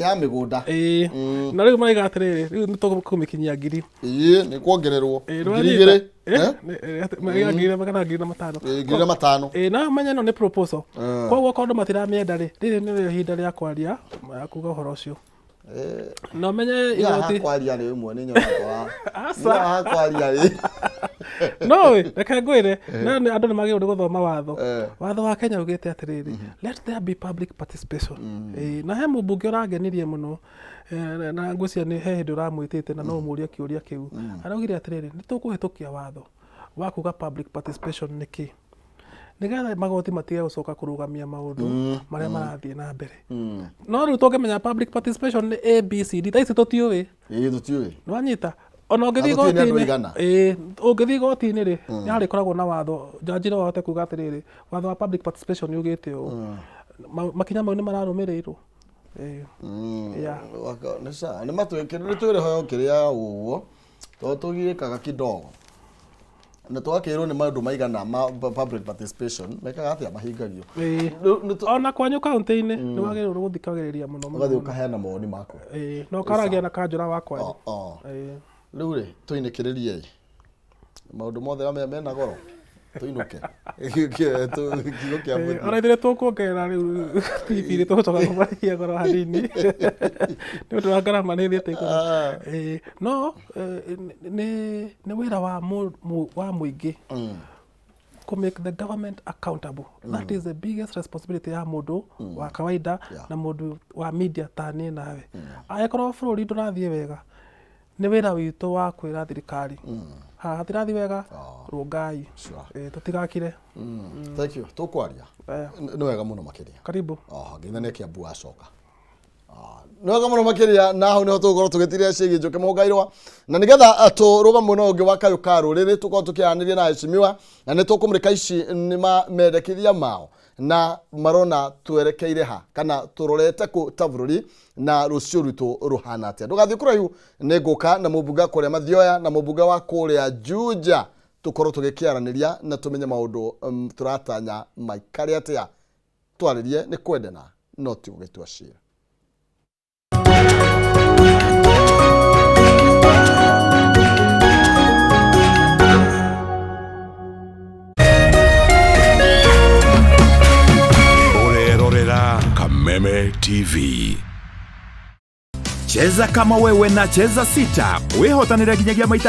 Ya mĩgũnda. Ĩĩ, na rĩu maraiga atĩrĩrĩ, rĩu nĩ tũkũmĩkinyia ngiri. Ĩĩ, nĩ kuongererwo Ĩĩ, 2000. nĩwanyita? Maraiga ngiri kana 1500. Ĩĩ, 2500. Ĩĩ, na menya ĩno nĩ proposal, koguo okorwo andũ matiramĩenda rĩ, rĩrĩ nĩrĩo ihinda rĩa kwaria ya kuga ũhoro ũcio na ũmenye Ya igoti. Hakwaria rĩ, ĩmwe nĩ nyonaga wa Aca. Ya hakwaria rĩ. No ĩ, reke ngwĩre, no nĩ andũ nĩ magĩrĩirwo nĩ gũthoma watho. Watho wa Kenya ugĩte atĩrĩrĩ, let there be public participation. Ĩĩ, na he mũmbunge ũrangenirie mũno, na ngwĩciria nĩ he hĩndĩ ũramwĩtĩte na no ũmũrie kĩũria kĩu. Araugire atĩrĩrĩ, nĩ tũkũhĩtũkia watho wa kuga public participation nĩ kĩ, nĩgetha magoti matige gũcoka kũrũgamia maũndũ marĩa marathiĩ na mbere. No rĩu tũngĩmenya public participation nĩ ABCD, thaa ici tũtiũĩ. Ĩĩ, tũtiũĩ. Nĩwanyita, ona ũngĩthiĩ Na tũtiũĩ nĩ andũ igoti-inĩ aigana. Ĩĩ, ũngĩthiĩ igoti-inĩ rĩ, nĩ harĩkoragwo na watho, njanji no ahote kuga atĩrĩrĩ, watho wa public participation nĩ ugĩte ũũ. Makinya mau nĩ mararũmĩrĩirwo. Ĩĩ. Yeah. Nĩ sawa, nĩ matwĩkĩrĩ nĩ twĩrĩhoyo kĩrĩa ũguo tondũ tũgirĩkaga kidogo na tũgakĩrwo nĩ maũndũ maigana ma public participation mekaga atĩa mahingagio. Ona kwanyu kaunti-inĩ nĩ wagĩrĩirwo nĩ gũthikagĩrĩria mũno mũno. Ũgathiĩ ũkaheana mawoni maku. Ĩĩ, na ũkaragia na kanjũra wa kwanyu. Ĩĩ. Rĩu rĩ, tũinĩkĩrĩrie maũndũ mothe marĩa mena goro, tũinũke kiugo kĩa mũthia. Ona ithuĩ tũkuongerera rĩu TV nĩ tũgũcoka kũmarĩhia goro hanini nĩ ũndũ wa ngarama nĩ ĩthiĩte igũrũ. Ĩĩ, no nĩ wĩra wa mũingĩ kũ make the government accountable. That is the biggest responsibility ya mũndũ wa kawaida na mũndũ wa media ta niĩ nawe. Angĩkorwo bũrũri ndũrathiĩ wega. Nĩ wĩra witũ wa kwĩra thirikari haha hatirathi wega, rũngai. Tũtigakire. Thank you, tũkwaria. Nĩ wega mũno makĩria. Karibu. Ngeithania Kiambu wacoka. Nĩ wega mũno makĩria, na hau nĩho tũgũkorwo tũgĩtirĩra ciĩgiĩ Njũkĩ Mũgairwa, na nĩgetha tũrũgame mwena ũngĩ wa kayũ ka rũrĩrĩ, tũkorwo tũkĩaranĩria na heshimiwa, na nĩ tũkũmũrĩka ici nĩ mendekithia mao na marona twerekeire ha kana tũrorete kũ ta bũrũri na rũciũ rwitũ rũhana atĩa. Ndũgathiĩ kũraihu, nĩ ngũka na mũmbunge kũrĩa Mathioya na mũmbunge wa kũrĩa Juja, tũkorwo tũgĩkĩaranĩria na tũmenye maũndũ tũratanya maikare atĩa. Twarĩrie nĩ kwendana no ti gũgĩtua cira. Ũrerorera Kameme TV. Cheza kama wewe na Cheza 6 wihotanire nginyagia maita